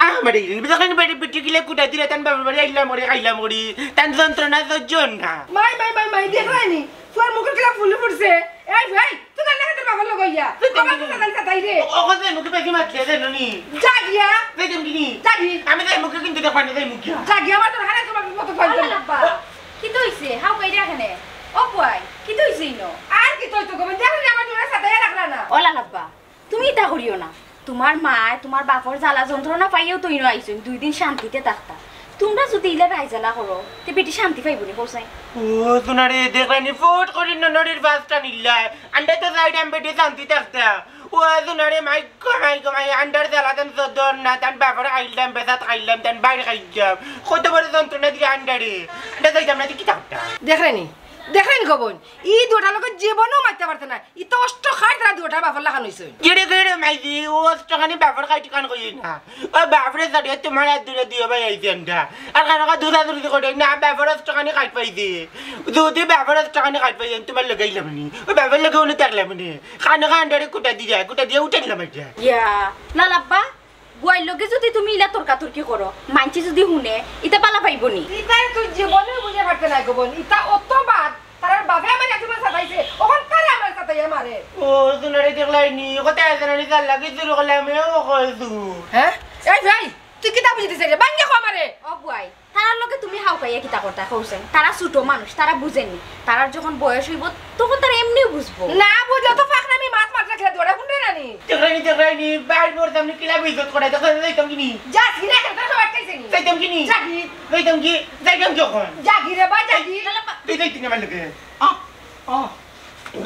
আমারে ইরিন, বিদাখান বেটি, বেটি গিলে কুটা দিলে, তান বাবার বাড়ি আইলাম করি, খাইলাম করি, তান যন্ত্রণা সহ্য না। মাই, মাই, মাই, মাই, দেখলায়নি? তোর মুখের কিলা ফুলি ফুটছে। এই ভাই, তুই গান লাগাতে বাবার লগে ইয়া। তুই আমার তো গান সাতাই রে। ও, ও, কথা মুখে বেশি মাতলে, জানো নি? যা গিয়া। যাইতাম কি নি? যা গি। আমি যাই মুখে কিন্তু দেখবা না, যাই মুখে। যা গিয়া, আমার তোর হারে তোমার মতো ফালতু। আল্লাহ আব্বা, কিতা অইছে? হাউ কইরা এখানে। ও পুয়াই, কিতা অইছে ইনো? আর কিতা অইতো গো, দেখো নি আমার তোরা সাতাইয়া রাখলা না। ও লালাব্বা, তুমি ইতা করিও না। তুমার মায় তুমার বাপর জ্বালা যন্ত্রণা পাইয়াও তো ইনো আইছইন, দুই দিন শান্তিতে থাকতা। তুমরা যুদি ইলা রাইজালা করো, তে বেটি শান্তি পাইবো নি, কও চাই? ও, তুনারে দেখলায়নি, ফট করি ননরির বাসটা নিলাই। আন্ডা তো যাইরাম বেটি শান্তি থাকতা। ও, তুনারে মাই গো, মাই গো, মাই, আন্ডার জ্বালা তান সদর না, তান বাপর খাইলাম, বেসাত খাইলাম, তান বাইর খাইলাম। কত বড় যন্ত্রণা দিয়া আন্ডারে। আন্ডা যাইতাম না, তে কিতা করতাম? দেখলায়নি, দেখলায়নি গো বইন, ই দুটার লগে জীবনেও মাততে পারতে না। ইতা অষ্ট খাট তারা দুটার বাপর লাখান অইছে। কিরে, কিরে, মাইজি, ও অষ্ট খানি বাপর খাইটি খান কই না। ও বাপরে সারিয়া তুমার হাত ধরে দিও ভাই আইছি আমরা। আর খানো খা দুধা দুধি করে না, বাপর অষ্ট খানি খাইট পাইছি। যদি বাপর অষ্ট খানি খাইট পাইছি, তুমার লগে আইলাম নি। ও বাপর লগে উনি থাকলাম নি। খানো খা আন্ডারে কুটা দিয়া, কুটা দিয়া উঠে দিলাম এটা। ইয়া, লালাব্বা, বুয়াইর লগে যুদি তুমি ইলা তর্কাতর্কি করো, মাইনষে যুদি হুনে, ইতা বালা পাইবো নি? ইতারে তুই জীবনে বুঝে পারতে নায় গো বইন। ইতা অত বাদ, তারার বাপে আমারে একজনরে সাতাইছে, অখন তারা আমারে সাতাইয়া মারে। ও, তুনারে দেখলায়নি, কথা আছে না, নি, তার লাগি চুরি করলে আমিও কইছু। হ্যাঁ? এই ভাই, তুই কিতা বুঝিতে চাইরে? ভাঙ্গে কও আমারে। ও বুয়াই, তারার লগে তুমি হাউ খাইয়া কিতা করতা কও চাই? তারা ছোট মানুষ, তারা বুঝেনি। তারার যখন বয়স অইবো, তখন তারা এমনেউ বুঝবো। না বুঝলে তো ফাঁকনামি মাত মাত রাখলে দৌড়া হুনবে না নি? দেখলায়নি, দেখলায়নি, বাইর বড় সামনে কিলা বেইজ্জত করে, দেখো, যাইতাম কি নি? যাস কি না, কেন তোর আটকাইছে নি? যাইতাম কি নি? যা কি? যাইতাম কি? যাইতাম যখন। যা কি রে বা, যা কি? তুই যাইতি না আমার লগে। আ, আ।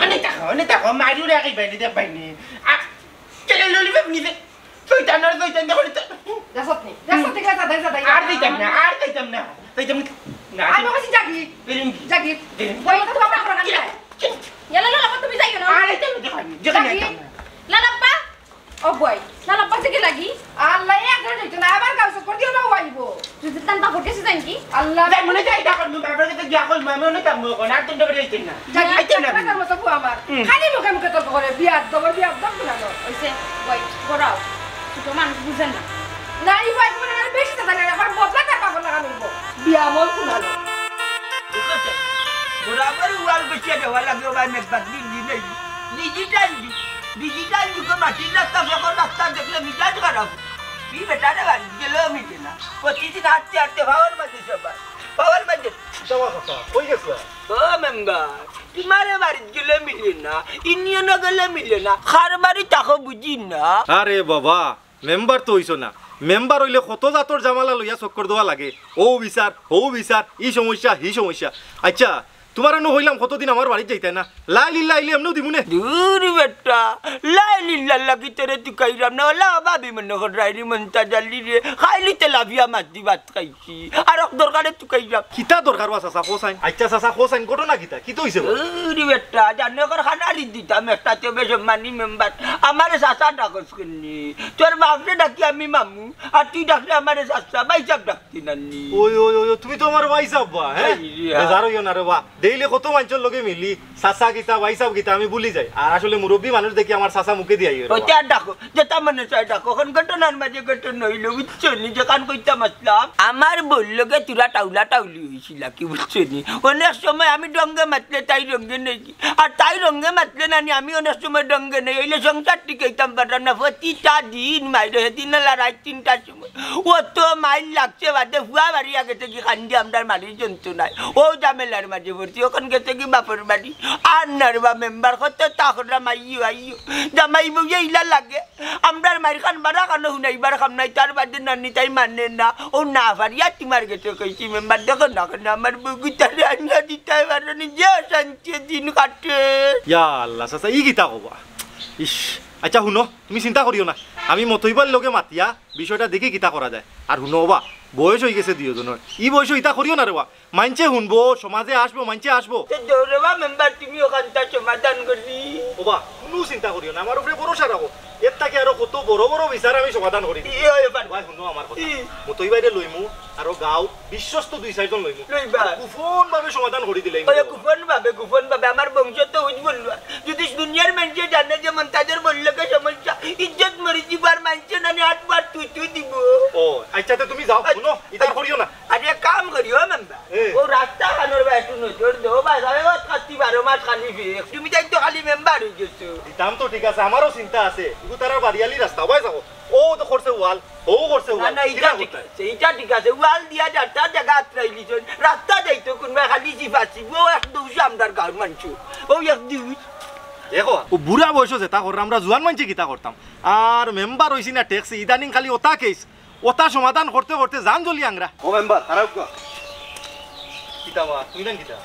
আনে তাকো, আনে তাকো, মারি উড়ে আগে বাইরে দেখ বাইরে। আ, চলো ললিপপ নিতে। শয়তান আর শয়তান দেখো তো। যাসত নি, যাসত নি, যা, যা, যা, যা। আর দিতাম না, আর দিতাম না। দিতাম না। আমি কইছি যাগি। দিলাম কি? যাগি। দিলাম। বই তো বাবা করা নাই। ইয়ালা লালাব্বা, তুমি যাইও না। আর দিতাম না, যেখানে, যেখানে যাগি। দিতাম না। লালাব্বা। ও বই, লালাব্বা থেকে লাগি। আল্লাহ, এক ঘন্টা হইতো না, আবার গাউসত করে দিও না, ও আইবো। যদি তান বাপর গেছে যাইন কি? আল্লাহ। যাই মনে যাই, দেখো, আমি বাবার কাছে গিয়া কই, আমি অনেক কাম করবো, আর তিনটা বেরিয়ে যাইতেন না। যাই, আইতেন না। আপনার মতো বউ আমার। হুম। খালি মুখে মুখে তর্ক করে, বিয়াদব, বিয়াদব কুনানো। ওইসে, বই, বড়াও। ছোট মানুষ বুঝেন না। না, এই বয়স মনে হয় বেশি তো জানে না, এখন বদলা তার বাপর লাগানো হইবো। বিয়ামল কুনানো। ঠিক আছে? বরাবর ওয়াল বসিয়া দেওয়া লাগে, ওবার মেঘ বাদ দিন দিন এই। ডিজিটাল যুগ, ডিজিটাল যুগে মাটির রাস্তা, ফেকর রাস্তা দেখলে মিজাজ খারাপ। ই বেটারে বাড়িত গেলেও মিলে না। প্রতিদিন হাঁটতে হাঁটতে পাওয়ার মাঝে সবার। পাওয়ার মাঝে। সবার কথা, কই গেছো? ও মেম্বার, তোমারে বাড়িত গেলে মিলে না, ইউনিয়নো গেলে মিলে না, কার বাড়ি থাকো বুঝি না। আরে বাবা, মেম্বার তো হইছো না, মেম্বার অইলে কত জাতর জামালা লইয়া চক্কর দেওয়া লাগে। অউ বিচার, হউ বিচার, ই সমস্যা, হি সমস্যা। আইচ্ছা, তুমারে নু কইলাম কতদিন আমার বাড়িত যাইতায় না। লা ইলাহা ইল্লাল্লাহ আইলে এমনেউ দিমু নে। দুর বেটা, লা ইলাহা ইল্লাল্লাহ কিতা রে তুকাইরাম না, অলা অভাবি মনো কররায়নি মন্তাজ আলী রে। খাইলি তেলাপিয়া মাছ দি ভাত খাইছি। আর এক দরকারে তুকাইরাম। কিতা দরকার বা চাচা, কও চাইন? আইচ্ছা চাচা, কও চাইন, ঘটনা কিতা? কিতা অইছে বা? দুর বেটা, জানো কর খানা রি দিতাম একটা, তে বেশ মানি মেম্বার। আমারে চাচা ডাকস কেনে? তোর বাপরে ডাকি আমি মামু, আর তুই ডাকলে আমারে চাচা, ভাইসাব ডাকতি নানি। ওই, ওই, ওই, ওই, তুমি তো আমার ভাইসাব বা, হ্যাঁ? এই রে, বেজার অইও না রে বা। ডেইলি কত মানষর লগে মিলি, চাচা কিতা, ভাইসাব কিতা, আমি ভুলি যাই। আর আসলে মুরব্বি মানুষ দেখি আমার চাচা মুখে দিয়া আইও রে বা। ওতে আর ডাকো, যেটা মনে চায় ডাকো। অখন ঘটনার মাঝে ঘটনা অইলো, বুঝছো নি? যেখান কইতাম আসলাম, আমার বউর লগে তুরা টাউলা টাউলি অইছিল কি, বুঝছো নি? অনেক সময় আমি ঢঙ্গে মাতলে তাই রঙ্গে নেই, আর তাই রঙ্গে মাতলে নানি আমি অনেক সময় ঢঙ্গে নেই। অইলে সংসার টিকাইতাম পারলাম না, প্রতিটা দিন মাইরে, সেদিন রাইত তিনটার সময় অত মাইর লাগছে বাদে ফুয়া বাড়ি আগে থাকি কান্দি আমরার মারির যন্ত্রণায়। অউ ঝামেলার মাঝে পড়ছি, অখন গেছে কি বাপর বাড়ি। আর না রে বা মেম্বার, কত তা করলাম, আইও, আইও। জামাই বউয়ে ইলা লাগে। আমরার মাইর খান বারা খানো হুনাইবার খাম নাই, তার বাদে নানি তাই মানে না। অউ না পারিয়া তুমার গেছে কইছি মেম্বার, দেখো না কেনে আমার বউ গুতারে আনিয়া দিতায় পারো নি, যে অশান্তি দিন কাটে। ইয়া আল্লাহ, চাচা, ই কিতা কবা? ইস, আইচ্ছা, হুনো, তুমি চিন্তা করিও না, আমি মতইবার লগে মাতিয়া বিষয়টা দেখি কিতা করা যায়। আর হুনো ওবা, বয়স অইগেছে দুইওজনর, ই বয়সো ইতা করিও না রে বা। মাইনষে হুনবো, সমাজে আসবো, মাইনষে আসবো। তে দেও রে বা মেম্বার, তুমি অখানটা সমাধান করি। ওবা, কুনু চিন্তা করিও না, আমার উপরে ভরসা রাখো। এর থাকি আরো কত বড় বড় বিচার আমি সমাধান করি দিমু। ই, ওই, ওই, ভাই, হুনো আমার কথা। ই। মতই ভাইরে লইমু, আরো গাঁওর বিশ্বস্ত দুই চাইরজন লইমু। লইবা। গোপন ভাবে সমাধান করি দিলে ওই গোপন ভাবে, গোপন ভাবে। আমার বংশ তো উজ বললো। যদি দুনিয়ার মাইনষে জানে যে মন্তাজর বললোকে সমস্যা, ইজ্জত মরি যিবার মাইনষে নানি আট বার তুই তুই দিব। ও, আইচ্ছা, তে তুমি যাও, আচ্ছা, হুনো, ইতা আচ্ছা। করিও না। আরে এক কাম করি, ও মেম্বার। এ। অউ রাস্তা খানর বা একটু নজর দেও, বা যাবে ও খাতি বারো মাস খালি ফিরে। তুমি তাই তো খালি মেম্বার অইগেছো। দিতাম তো ঠিক আছে, আমারও চিন্তা আছে। ইগু তারার বাড়িয়ালি রাস্তা, ওবায় যাও। অউ তো করছে ওয়াল, অউ করছে না, ওয়াল। না, ইটা কিতা ঠিক করতে? আছে, ইটা ঠিক আছে। ওয়াল দিয়া যাতা জাগা আত্রাইলিছইন। রাস্তা যাইতো কুনবায় খালি জিফা জিফ। অউ এক দুষ আমরার গাঁওর মাইনষর। অউ এক দুষ। দেখো, অউ বুড়া বয়সো যেতা কররা, আমরা জুয়ান মাইনষে কিতা করতাম? আর মেম্বার অইছি না ঠেকছি, ইদানিং খালি ওতা কেস। ওতা সমাধান করতে করতে জান জ্বলি আংরা। ও মেম্বার, খারাপ কা? কিতা বা, তুই জান কিতা?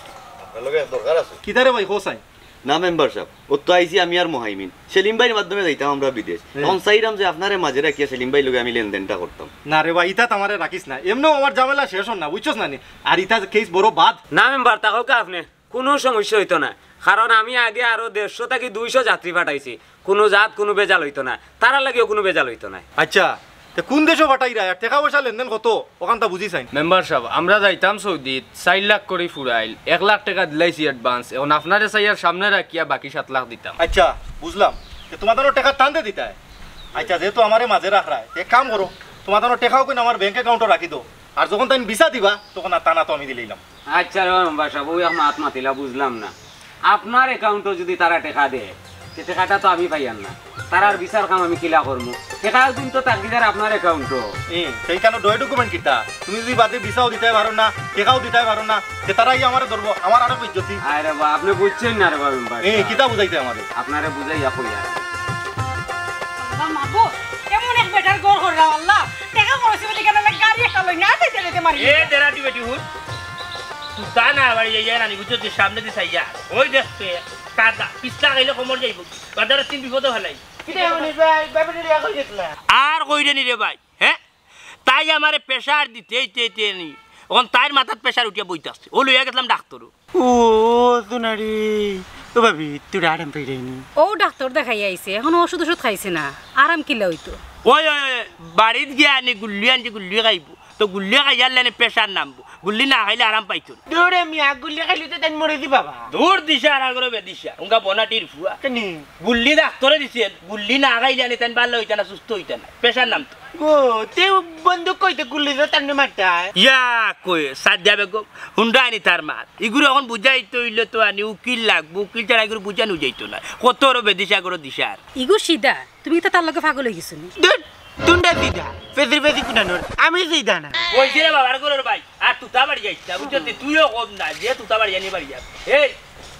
আপনার লগে দরকার আছে। কিতা রে ভাই, কও চাইন? না মেম্বার সাব, অউ তো আইছি আমি আর মোহাইমিন। সেলিম ভাইর মাধ্যমে যাইতাম আমরা বিদেশ। হুম। অখন চাইরাম যে আপনারে মাঝে রাখিয়া সেলিম ভাইর লগে আমি লেনদেনটা করতাম। না রে ভাই, ইতাত আমারে রাখিস না। এমনেও আমার ঝামেলা শেষ অর না, বুঝছস না নি? আর ইতা কেস বড় বাদ। না মেম্বার, তা কউক্কা আপনে। কুনু সমস্যা অইতো নায়, কারণ আমি আগে আরো দেড়শো থাকি দুইশো যাত্রী পাঠাইছি, কুনু জাত কুনু বেজাল অইতো নায়, তারার লাগিও কুনু বেজাল অইতো নায়। আইচ্ছা, তে কুন দেশো পাঠাইরায় আর টেকা পয়সা লেনদেন কত, অখানতা বুঝি চাইন। মেম্বার সাব, আমরা যাইতাম সৌদিত, চাইর লাখ করি ফুরাইল, এক লাখ টেকা দিলাইছি advance, অখন আপনারে চাইয়ার সামনে রাখিয়া বাকি সাত লাখ দিতাম। আইচ্ছা, বুঝলাম, তে তুমার তানো টেকা তানরে দিতায়। আইচ্ছা, যেহেতু আমারে মাঝে রাখরায়, এক কাম করো, তুমার তানো টেকাও কইন আমার bank account-ও রাখি দেও, আর যখন তাইন ভিসা দিবা তখন আর তানা তো আমি দিলাইলাম। আইচ্ছা রে মেম্বার সাব, অউ এক মাত মাতিলা বুঝলাম না। আপনার account-ও যুদি তারা টেকা দেয়, তে টেকাটা তো আমি পাইয়ার না। তারার ভিসার কাম আমি কিলা করমু? টেকা একদিন তো থাকি যার আপনার account-ও। এ, তে ইখানো ডয় document কিতা? তুমি যুদি বাদে ভিসাও দিতায় পারো না, টেকাও দিতায় পারো না, তে তারা আইয়া আমারে ধরবো, আমার আরো বেইজ্জতি। আরে বা, আপনে বুঝছইন না রে বা মেম্বার এ, সাব। কিতা বুঝাইতায় আমারে? আপনারে বুঝাইয়া কইয়ার। আল্লাহ মাবুদ, এমন এক বেটার ঘর করলাম আল্লাহ, টেকা খরচ অইবো দেখি না, গাড়ি একটা লই না, যাইতে যাইতে মারি। এ, দেরাটি বেটি হুন। তুই তা না বাড়ি যাইয়া নানি, বুঝছো, তুই সামনেদি চাইয়া। ওই দেখ তে, কাদা, পিছলা খাইলে কোমর যাইবো। বাজারে তিন বিপদে ফেলাই। কিরে মনি ভাই, বাপরে রে কই গেছলা? আর কইরে নি রে ভাই, হ্যাঁ? তাই আমারে pressure দিতে, দিতে, দিতে নি। অখন তাইর মাথাত pressure উঠিয়া বইতাছে। অউ লইয়া গেছলাম ডাক্তরো। ও, সোনারি। ও ভাবি, তুই আরাম পাইরায়নি? অউ ডাক্তর দেখাইয়া আইছে, অখনো ওষুধ ওষুধ খাইছে না, আরাম কিলা অইতো? ওই, ওই, ওই, বাড়িত গিয়া আনি গুল্লি আনছি, গুল্লি খাইবো। তো গুল্লি খাইয়ার লাইনে pressure নামবো, গুল্লি না খাইলে আরাম পাইতো না। দূরে মিয়া, গুল্লি খাইলে তো তাই মরি দিবা বা। দূর দিশা আর আগরে বেদিশা, উঙ্গা বনাটির ফুয়া। কেনে? গুল্লি ডাক্তরে দিছে, গুল্লি না খাইলে আনি তাই ভালা অইতা না, সুস্থ অইতা না, pressure নামতো। ও, তে বন্দুক কইতে গুল্লি তো তাই মারতায়। ইয়া কই, সাদিয়া বেগম, হুন্ডা আনি তার মাত। ইগুরে অখন বুঝাইতে অইলে তো আনি উকিল লাগবো, উকিল ছাড়া ইগুরে বুঝানো যাইতো না। কত বড় বেদিশা করো দিশার। ইগু সিধা, তুমি কিতা তার লগে পাগল অইগেছো নি? ধুর, তুমরা সিধা, ফেজির ফেজি কুনানোর, আমি সিধা না। কইছি রে বাবার ঘরর ভাই, আর তুতা বাড়ি যাইস না, বুঝছস নি? তুইও কম না, যে তুতা বাড়ি জানি বাড়ি যা। এই,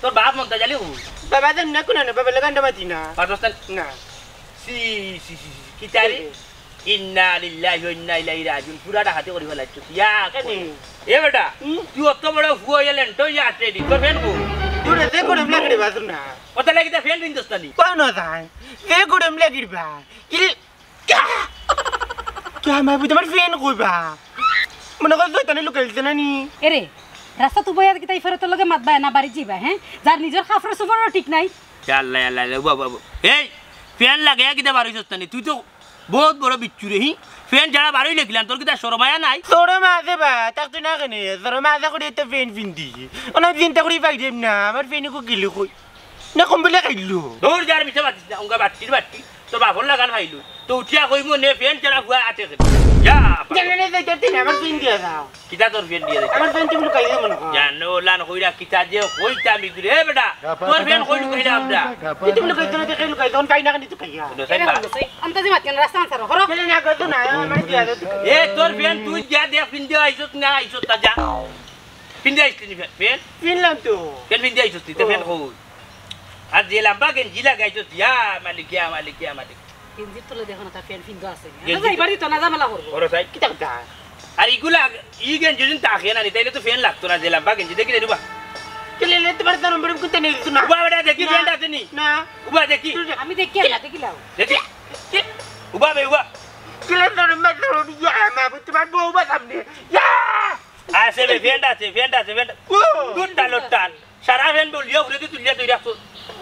তোর বাপ মন্তাজ আলী কই? বাবা জানি না কুনানো, বাবার লগে আড্ডা মাতি না। পারছস না? না। সি, সি, সি, সি, কিতা রে? ইন্না লিল্লাহি ওয়া ইন্না ইলাইহি রাজিউন। পুরা ডাকাতি করি ফালাইছস। ইয়া, কেনে? এ বেটা, হুম? তুই অত বড় ফুয়া অইয়া লেংটা অইয়া আটরে দি। তোর ফ্যান কই? তোর এতে করে ব্ল্যাক রে বাজু না। অত লাগি তা ফ্যান পিনছস না নি? কোন যায়? এ করে ব্ল্যাক রে বা। কিল-, ক্যা? ক্যা মাই বুঝ আমার ফ্যান কই বা? মনে কর শয়তানে লুকাইছে না নি? এরে, রাস্তাত বইয়া কিতা ইফারে তোর লগে মাতবা না বাড়িত যাইবা, হ্যাঁ? যার নিজর কাপড় চোপড়ও ঠিক নাই। ইয়া আল্লাহ, ইয়া আল্লাহ, ইয়া আল্লাহ, বাবা, বাবা। এই, ফ্যান লাগাইয়া কিতা বারইছস না নি? তুই তো বউত বড় বিচ্ছু রে, হি? ফ্যান ছাড়া বারইলে কিলান, তোর কিতা শরম হায়া নাই? শরম আছে বা, থাকতো না কেনে? শরম আছে করি তো ফ্যান পিন্দি। অনেক চিন্তা করি পাইরাম না, আমার ফ্যান ইগু গেলো কই? না কম্বলে খাইলো? দৌড় যার মিছা মাতিস না, উঙ্গা বাট্টির বাট্টি, তোর বাপর লাখান খাইলো। তো উঠিয়া কইমু নে ফ্যান ছাড়া ফুয়া আটে খেতে। যা, আপা। জানে না, যাইতে দিন, আমার ফ্যান দিয়া যাও। কিতা তোর ফ্যান দিয়া যাইতে? আমার ফ্যান তুমি লুকাইয়া মনে হয়। জানো, ওলান কইরা কিতা যে কইতাম ইগুরে, এ বেটা, তোর ফ্যান কই লুকাইলাম আমরা? এই তুমি লুকাইছো না, দেখে লুকাইছো, অন পাই না কেনে তুকাইয়া? হুনো, এরে সাইবা। হুনো, সেই আন্তাজি মাত কেন, রাস্তা আনসার, হরো। ফেলে না, করছো না, আমার দিয়া দাও তুকাইয়া। এ, তোর ফ্যান তুই যা দেখ, ফিন্দি আইছত না, আইছত তা যা। ফিন্দি আইছলি নি ফ্যান? ফ্যান? ফিনলাম তো। ফ্যান ফিন্দি আইছত তুই, তো ও। ফ্যান কই? আর যে লাম্বা গেঞ্জি লাগাইছত, ইয়া মালিক, ইয়া মালিক, ইয়া মালিক। গেঞ্জির তলে দেখো না, তার ফ্যান ফিন্দা আছে। গেঞ্জি আচ্ছা, এবার দিত না, ঝামেলা করবো। বড় সাই। কিতা কথা? আর ইগুলা, ই গেঞ্জি যদি থাকে না নি, তাইলে তো ফ্যান লাগতো না, যে লাম্বা গেঞ্জি। দেখি রে, উবা। কে লে, লে, তোমার তো নম্বর কোনটা নেই, না। উবা, বেটা, দেখি, না। ফ্যান আছে নি? না। উবা, দেখি। আমি দেখি, আল্লাহ, দেখি লাও। দেখি। কে? উবা বে, উবা। কে লে, তোর মা, তোর ইয়া, মা, তোমার বউ বা সামনে। ইয়া! আছে বে, ফ্যান আছে, ফ্যান আছে, ফ্যান। ও। দুধ টান, টান। সারা ফ্যান বলিয়া ঘুরে তুই তুলিয়া তুই রাখছো।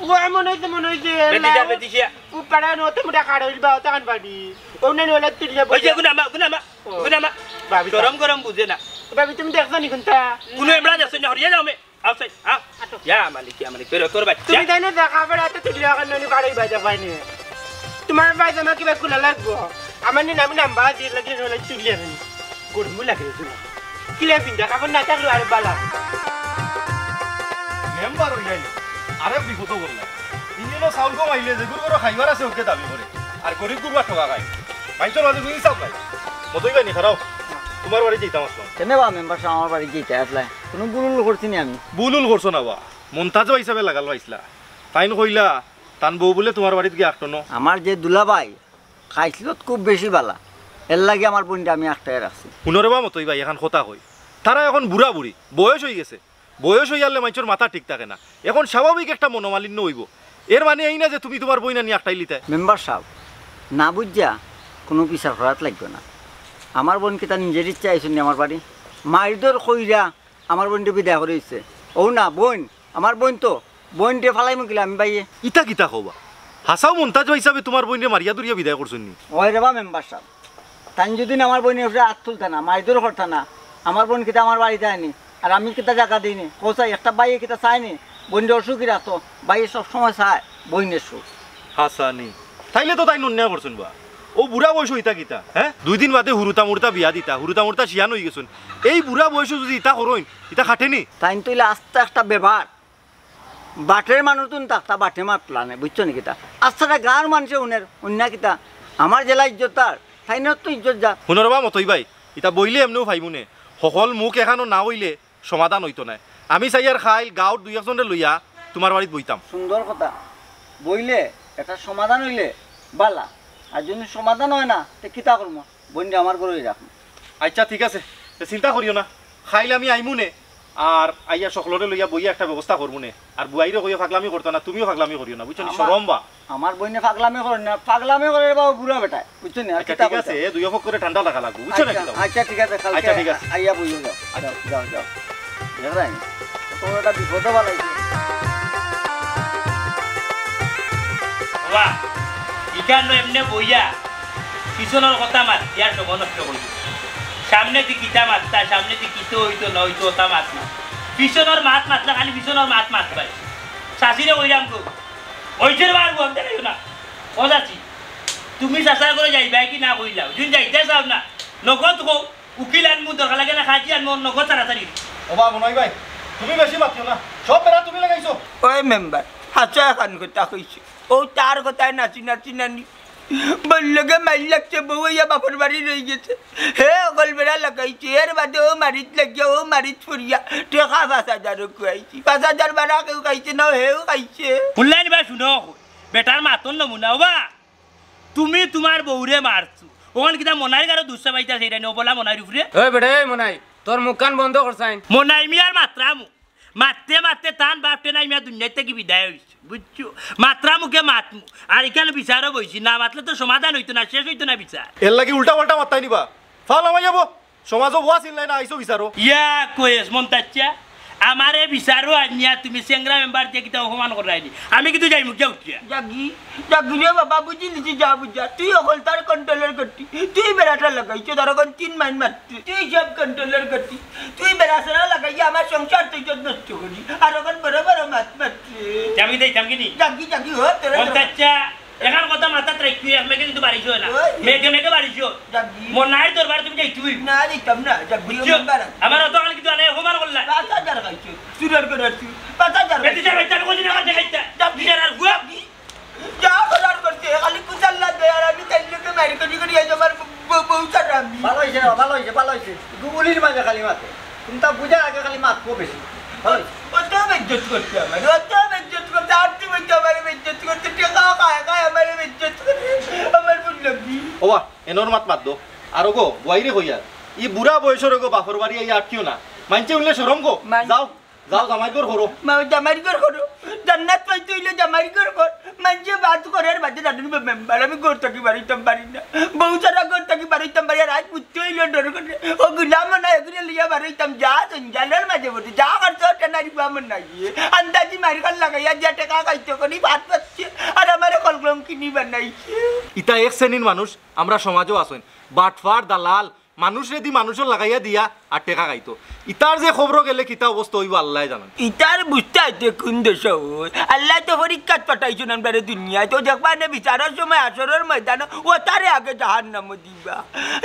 ও, মনে হইছে, মনে হইছে। বেদিশা, বেদিশা। ও পাড়া নো, তো মোটা কাড় হইল বা, তখন পাবি। ও নাই, ওলা তুলিয়া ওই যে বলিয়া। গুনামা, গুনামা, ও। গুনামা। ভাবি শরম গরম বুঝে না। ভাবি, তুমি দেখছো নি কোনটা? কোনো এমরা দেখছো না, হরিয়া যাও মে। আও সাই, আও। আটো। ইয়া মালিক, ইয়া মালিক, তোর, তোর বাচ্চা। তুমি তাই না দেখা, আবার এত তুলিয়া কেন নি, বাড়ি বাইরে পাইনি। তোমার পায়জামা কিবা খোলা লাগবো? আমার নি নামি নাম্বার দিয়ে লাগে, ওলা তুলিয়া আনি। গরমও লাগে রে, শোনা। কিলা পিন্দা, কাপড় না থাকলেও আরো বালা। মেম্বার হইয়া আইলে আরেক বিপদ করলা। ইঞ্জিনও চাউল কম আইলে যে গুরু গুরু খাইবার আছে ওকে দাবি করে। আর গরিব গুরু আর ঠকা খায়। মাইনষর মাঝে বুঝি চাউল খায়। মতই খাইনি খারাপ। তোমার বাড়ি যাইতাম আসলাম। কেনে বা মেম্বার সাব আমার বাড়ি যাইতে আসলে? কোনো ভুল উল করছি নি আমি? ভুল উল করছো না বা। মন্তাজ ভাই হিসাবে লাগাল পাইছিলা। তাইন কইলা, তান বউ বুলে তোমার বাড়িত গিয়া আটনো। আমার যে দুলাভাই, খাইছলত খুব বেশি বালা, এর লাগি আমার বইনটা আমি আটকাইয়া রাখছি। হুনো রে বা মতই ভাই, এখান কথা কই, তারা এখন বুড়া বুড়ি, বয়স হই গেছে, বয়স হইয়ারলে মাইনষর মাথা ঠিক থাকে না, এখন স্বাভাবিক একটা মনোমালিন্য হইবো। এর মানে এই না যে তুমি তোমার বইন আনি আটকাইলিতায়। মেম্বার সাব, না বুঝিয়া কোনো বিচার করাত লাগবে না। আমার বইন কিতা নিজের ইচ্ছা আইছইন নি আমার বাড়ি? মাইরধর কইরা আমার বইনরে বিদায় করি দিছে। ও না, বইন, আমার বইন তো, বইনরে ফালাইমু কিলা আমি বাইয়ে? ইতা কিতা কও বা? হাছাউ মন্তাজ ভাই হিসাবে তোমার বইনরে মারিয়া ধরিয়া বিদায় করছইন নি? ওই রে বা মেম্বার সাব, তাইন যদি আমার বইনর উপরে আত তুলতা না, মাইরধর করতা না, আমার বইন কিতা আমার বাড়িত আয়নি? আর আমি কিতা জাগা দেইনি? কও চাই, একটা বাইয়ে কিতা চায়নি? বইনরে অসুখী রাখতো, বাইয়ে সব সময় চায় বইনর সুখ। হাছানি। তাইলে তো তাইন অন্যায় করছইন বা। ও বুড়া বয়সো ইতা কিতা, হ্যাঁ? দুই দিন বাদে হুরুতা মুরুতা বিয়া দিতা, হুরুতা মুরুতা শিয়ান হই গেছইন। এই বুড়া বয়সো যদি ইতা করইন, ইতা খাটেনি? তাইন তো ইলা আস্তা একটা বেবার। বাটের মানুষ তুন তাকতা বাটে মাতলা নে, বুঝছো নি কিতা? আস্তা একটা গাঁর মানষে হুনের, অন্যায় কিতা? আমার যেলা ইজ্জত তার, তাইনর তো ইজ্জত যার। হুনো রে বা মতই ভাই, ইতা বইলে এমনেও ফাইমু নে। হকল মুখ এখানো না অইলে সমাধান অইতো নায়। আমি চাইয়ার কাইল গাঁওর দুই একজনরে লইয়া তোমার বাড়িত বইতাম। সুন্দর কথা। বইলে একটা সমাধান অইলে বালা, আর যদি সমাধান অয় না, তে কিতা করমু? বইনরে আমার ঘরোই রাখমু। আইচ্ছা, ঠিক আছে, তে চিন্তা করিও না, কাইল আমি আইমু নে, আর আইয়া সকলরে লইয়া বইয়া একটা ব্যবস্থা করমু নে। আর বুয়াইরে কইও ফাগলামি করতা না, তুমিও ফাগলামি করিও না, বুঝছো নি? আমার শরম বা। আমার বইনে ফাগলামি করে না, ফাগলামি করে রে বাবা বুড়া বেটায়, বুঝছো নি? আর আইচ্ছা, কিতা ঠিক আছে, কইতাম? এ দুইও পক্ষরে ঠান্ডা লাগা লাগবো, বুঝছো নি? আইচ্ছা, কিতা? আইচ্ছা, ঠিক আছে, কালকে আইচ্ছা, ঠিক আছে। আইয়া বইও যাও। আইচ্ছা। যাও, যাও, যাও। দেখরায় নি? তোর একটা বিপদে বালাইছে। বাবা, ইখানো এমনে বইয়া পিছনর কথা মাতিয়া সময় নষ্ট করি। সামনেদি কিতা মাততা, সামনেদি কিতা অইতো না অইতো, ওটা মাত না। পিছনর মাত মাতলা, খালি পিছনর মাত মাতবায়। চাচিরে কইরাম তো, অইছে রে বাবা, আর বুয়াম দেখাইও না। ও চাচি, তুমি চাচার ঘরো যাইবায় কি না কইলাও? যদি যাইতায় চাও না, নগদ কও, উকিল আনমু, দরকার লাগে না কাজি আনমু, নগদ ছাড়াছাড়ি। ও বাবা, নয় ভাই, তুমি বেশি মাতিও না, সব বেড়া তুমি লাগাইছো। ওই মেম্বার, হাছা এখান কথা কইছে। ও তার কথায় নাচি নাচি নানি। বললগে মাইর লাগছে, বউ অইয়া বাপর বাড়ি রই গেছে। হে অকল বেড়া লাগাইছে, এর বাদে ও মারিত লাগিয়া, ও মারিত ফুরিয়া, টেকা পাঁচ হাজারও খুয়াইছি। পাঁচ হাজার বারা কেউ খাইছে না, হেও খাইছে। হুনলায়নি বা, হুনো, বেটার মাতর নমুনা, ওবা, তুমি তুমার বউরে মারছো, অখন কিতা মনাইর গারো দুসা পাইতা সেইটা নি, অবলা মনাইর উপরে? ওই বেটা, এই মনাই, তোর মুখখান বন্ধ করছাইন। মনাই মিয়ার মাতরামু। মাততে মাততে তান বাপ টেনাই মিয়া দুনিয়ার থাকি বিদায় অইছে, বুঝছো? মাতরামুকে মাতমু। আর ইখান বিচারো বইছি, না মাতলে তো সমাধান অইতো না, শেষ অইতো না বিচার। এরলাগি উল্টা পাল্টা মাততায় নি বা। ফাও লামাই যাবো। সমাজো ওয়া চিল্লায় না, আইছো বিচারো। ইয়া কইস মন্তাচ্চা, আমারে বিচারো আনিয়া তুমি চেংরা মেম্বার দিয়া কিতা অপমান কররায়নি? আমি কিন্তু যাইমু গিয়া উঠিয়া। যাগি, যাগি রে বাবা, বুঝিলিছি যা বুঝা। তুই অকলতার কন্ট্রোলর গতি, তুই বেড়াটা লাগাইছস, তার অখন তিন মাইন মাত্র। তুই সব কন্ট্রোলর গতি, তুই বেড়াছাড়া লাগাইয়া আমার সংসার তুই যত নষ্ট করি, আর অখন বড় বড় মাত মাত্রে। যামগি দেই, যামগি নি? যাগি, যাগি, হ, তোরা মন্তাচ্চা, এখান কথা মাথাত রাখিও, এক মেঘে কিন্তু বারিশ অয় না। ওই। মেঘে মেঘে বারিশ অয়। যাগি। মনাইর দরবার তুমি যাইতে অইবো। না, যাইতাম না, যাগি, বুঝছো? মেম্বার। আমার অত কাল কিন্তু আনে অপমান করলা। পাঁচ হাজার খাইছো, চুরের করে আছি, পাঁচ হাজার এ দুই হাজার বাইশ টাকা কইছি না, আমার দেখাইতা। যাগি। দুই হাজার আর হুয়া। যাগি। যা করার করছে, খালি কুচাল্লা দেয়, আর আমি তাইর লগে মারি করি করি আইজ আমার বউ, বউ ছাড়া আমি। ভালা অইছে রে, ভালা অইছে, ভালা অইছে। গুলির মাঝে খালি মাতে। তুমি তা বুঝার আগে খালি মাতবো বেশি। ভালা অইছে। অত বেইজ্জত করছে আমারে, অত বেইজ্জত করছে, আর তুমি তো আমারে বেইজ্জত করছে, টেকা খায় খায় আমারে বেইজ্জত করে, আমার বুঝলাম কি? ওবা, এনর মাত বাদ দেও। আর ওগো, বুয়াইরে কইয়ার, ই বুড়া বয়সর ওগো বাপর বাড়ি আইয়া আটকিও না। মাইনষে হুনলে শরম গো। মাইন- যাও, যাও, জামাইর ঘর করো। মা, জামাইর ঘর করো। জান্নাত পাইতে অইলে জামাইর ঘর কর। মাইনষে বাদ করের বাদে জানুন মেম্বার, আমি ঘর থাকি বারইতাম পারি না। বউ ছাড়া ঘর থাকি বারইতাম পারি না, রাইত বুঝতে অইলে ডর করে। ও গুলাম না, এগুলো লইয়া বারইতাম, যা জঞ্জালর মাঝে পড়ে, যা করতে ওঠে নারী বামন নাই। আন্দাজি মারি খান লাগাইয়া যা টেকা খাইতে করি ভাত পাচ্ছে, আর আমারে কলকলম কিনি বানাইছে। ইতা এক শ্রেণীর মানুষ আমরা সমাজও আছইন, বাটফার, দালাল, মানুষরে দি মানুষর লাগাইয়া দিয়া আর টেকা খাইতো। ইতার যে খবরো গেলে কিতা অবস্থা অইবো আল্লায় জানইন। ইতার বুঝতে আইতে কোন দেশে অয়? আল্লায় তো পরীক্ষাত পাঠাইছইন আমরারে দুনিয়াত। তো দেখবা নে বিচারর সময় হাশরর ময়দানো, অতারে আগে জাহান্নামো দিবা।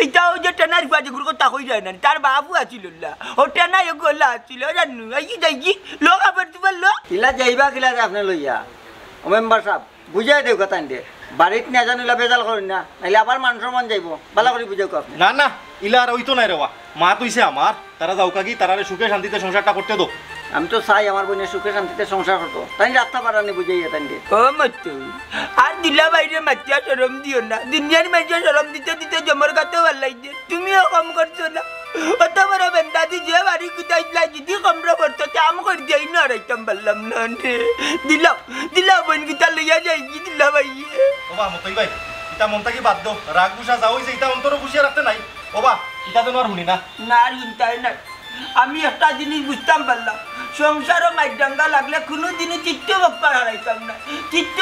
ইতা অউ যে টেনার বাজে গুরু কথা কই যায় না, তার বাপও আছিল আল্লাহ। ও টেনা এগু আল্লাহ আছিল, ও জানু, এই যাই কি? লোক আবার তোমার লোক। কিলা যাইবা, কিলা যাইবা আপনে লইয়া? ও মেম্বার সাব, বুঝাই দেউক্কা তাইনরে। বাড়িত নিয়া জানো ইলা বেজাল করইন না, নাইলে আবার মান সম্মান যাইবো। ভালা করি বুঝাউক্কা আপনে। না, না, ইলা আর অইতো নায় রে বা। মাত অইছে আমার, তারা যাউক্কাগি, তারারে সুখে শান্তিতে সংসারটা করতে দেও। আমি তো চাই আমার বইনে সুখে শান্তিতে সংসার করতো। তাইন রাখতা পাররা নি বুঝাইয়া তাইনরে। ও মতু, আর দুলাভাইরে মাতিয়া শরম দিও না। দুনিয়ার মাইনষে শরম দিতে দিতে জমর গাতো ফালাই দে। তুমিও কম করছো না। অত বড় বেন্দাদি যে বাড়ি কুদাইলা যদি কমরো পড়তো, তে আম করি দিয়া ইনো আরাইতাম পারলাম না রে। দিলাও, দিলাও বইন কিতা লইয়া যাইগি দুলাভাই। ওবা, মতই ভাই, ইতা মন থাকি বাদ দেও। রাগ গুসা যা অইছে, ইতা অন্তরো গুছিয়া রাখতে নাই। ওবা, ইতা তো আর হুনি না। না, আর হুনতায় না। আমি একটা জিনিস বুঝতাম পারলাম, সংসারো মাইরদাঙ্গা লাগলে কুনু দিনই চিত্ত বক্তার হারাইতাম না। চিত্ত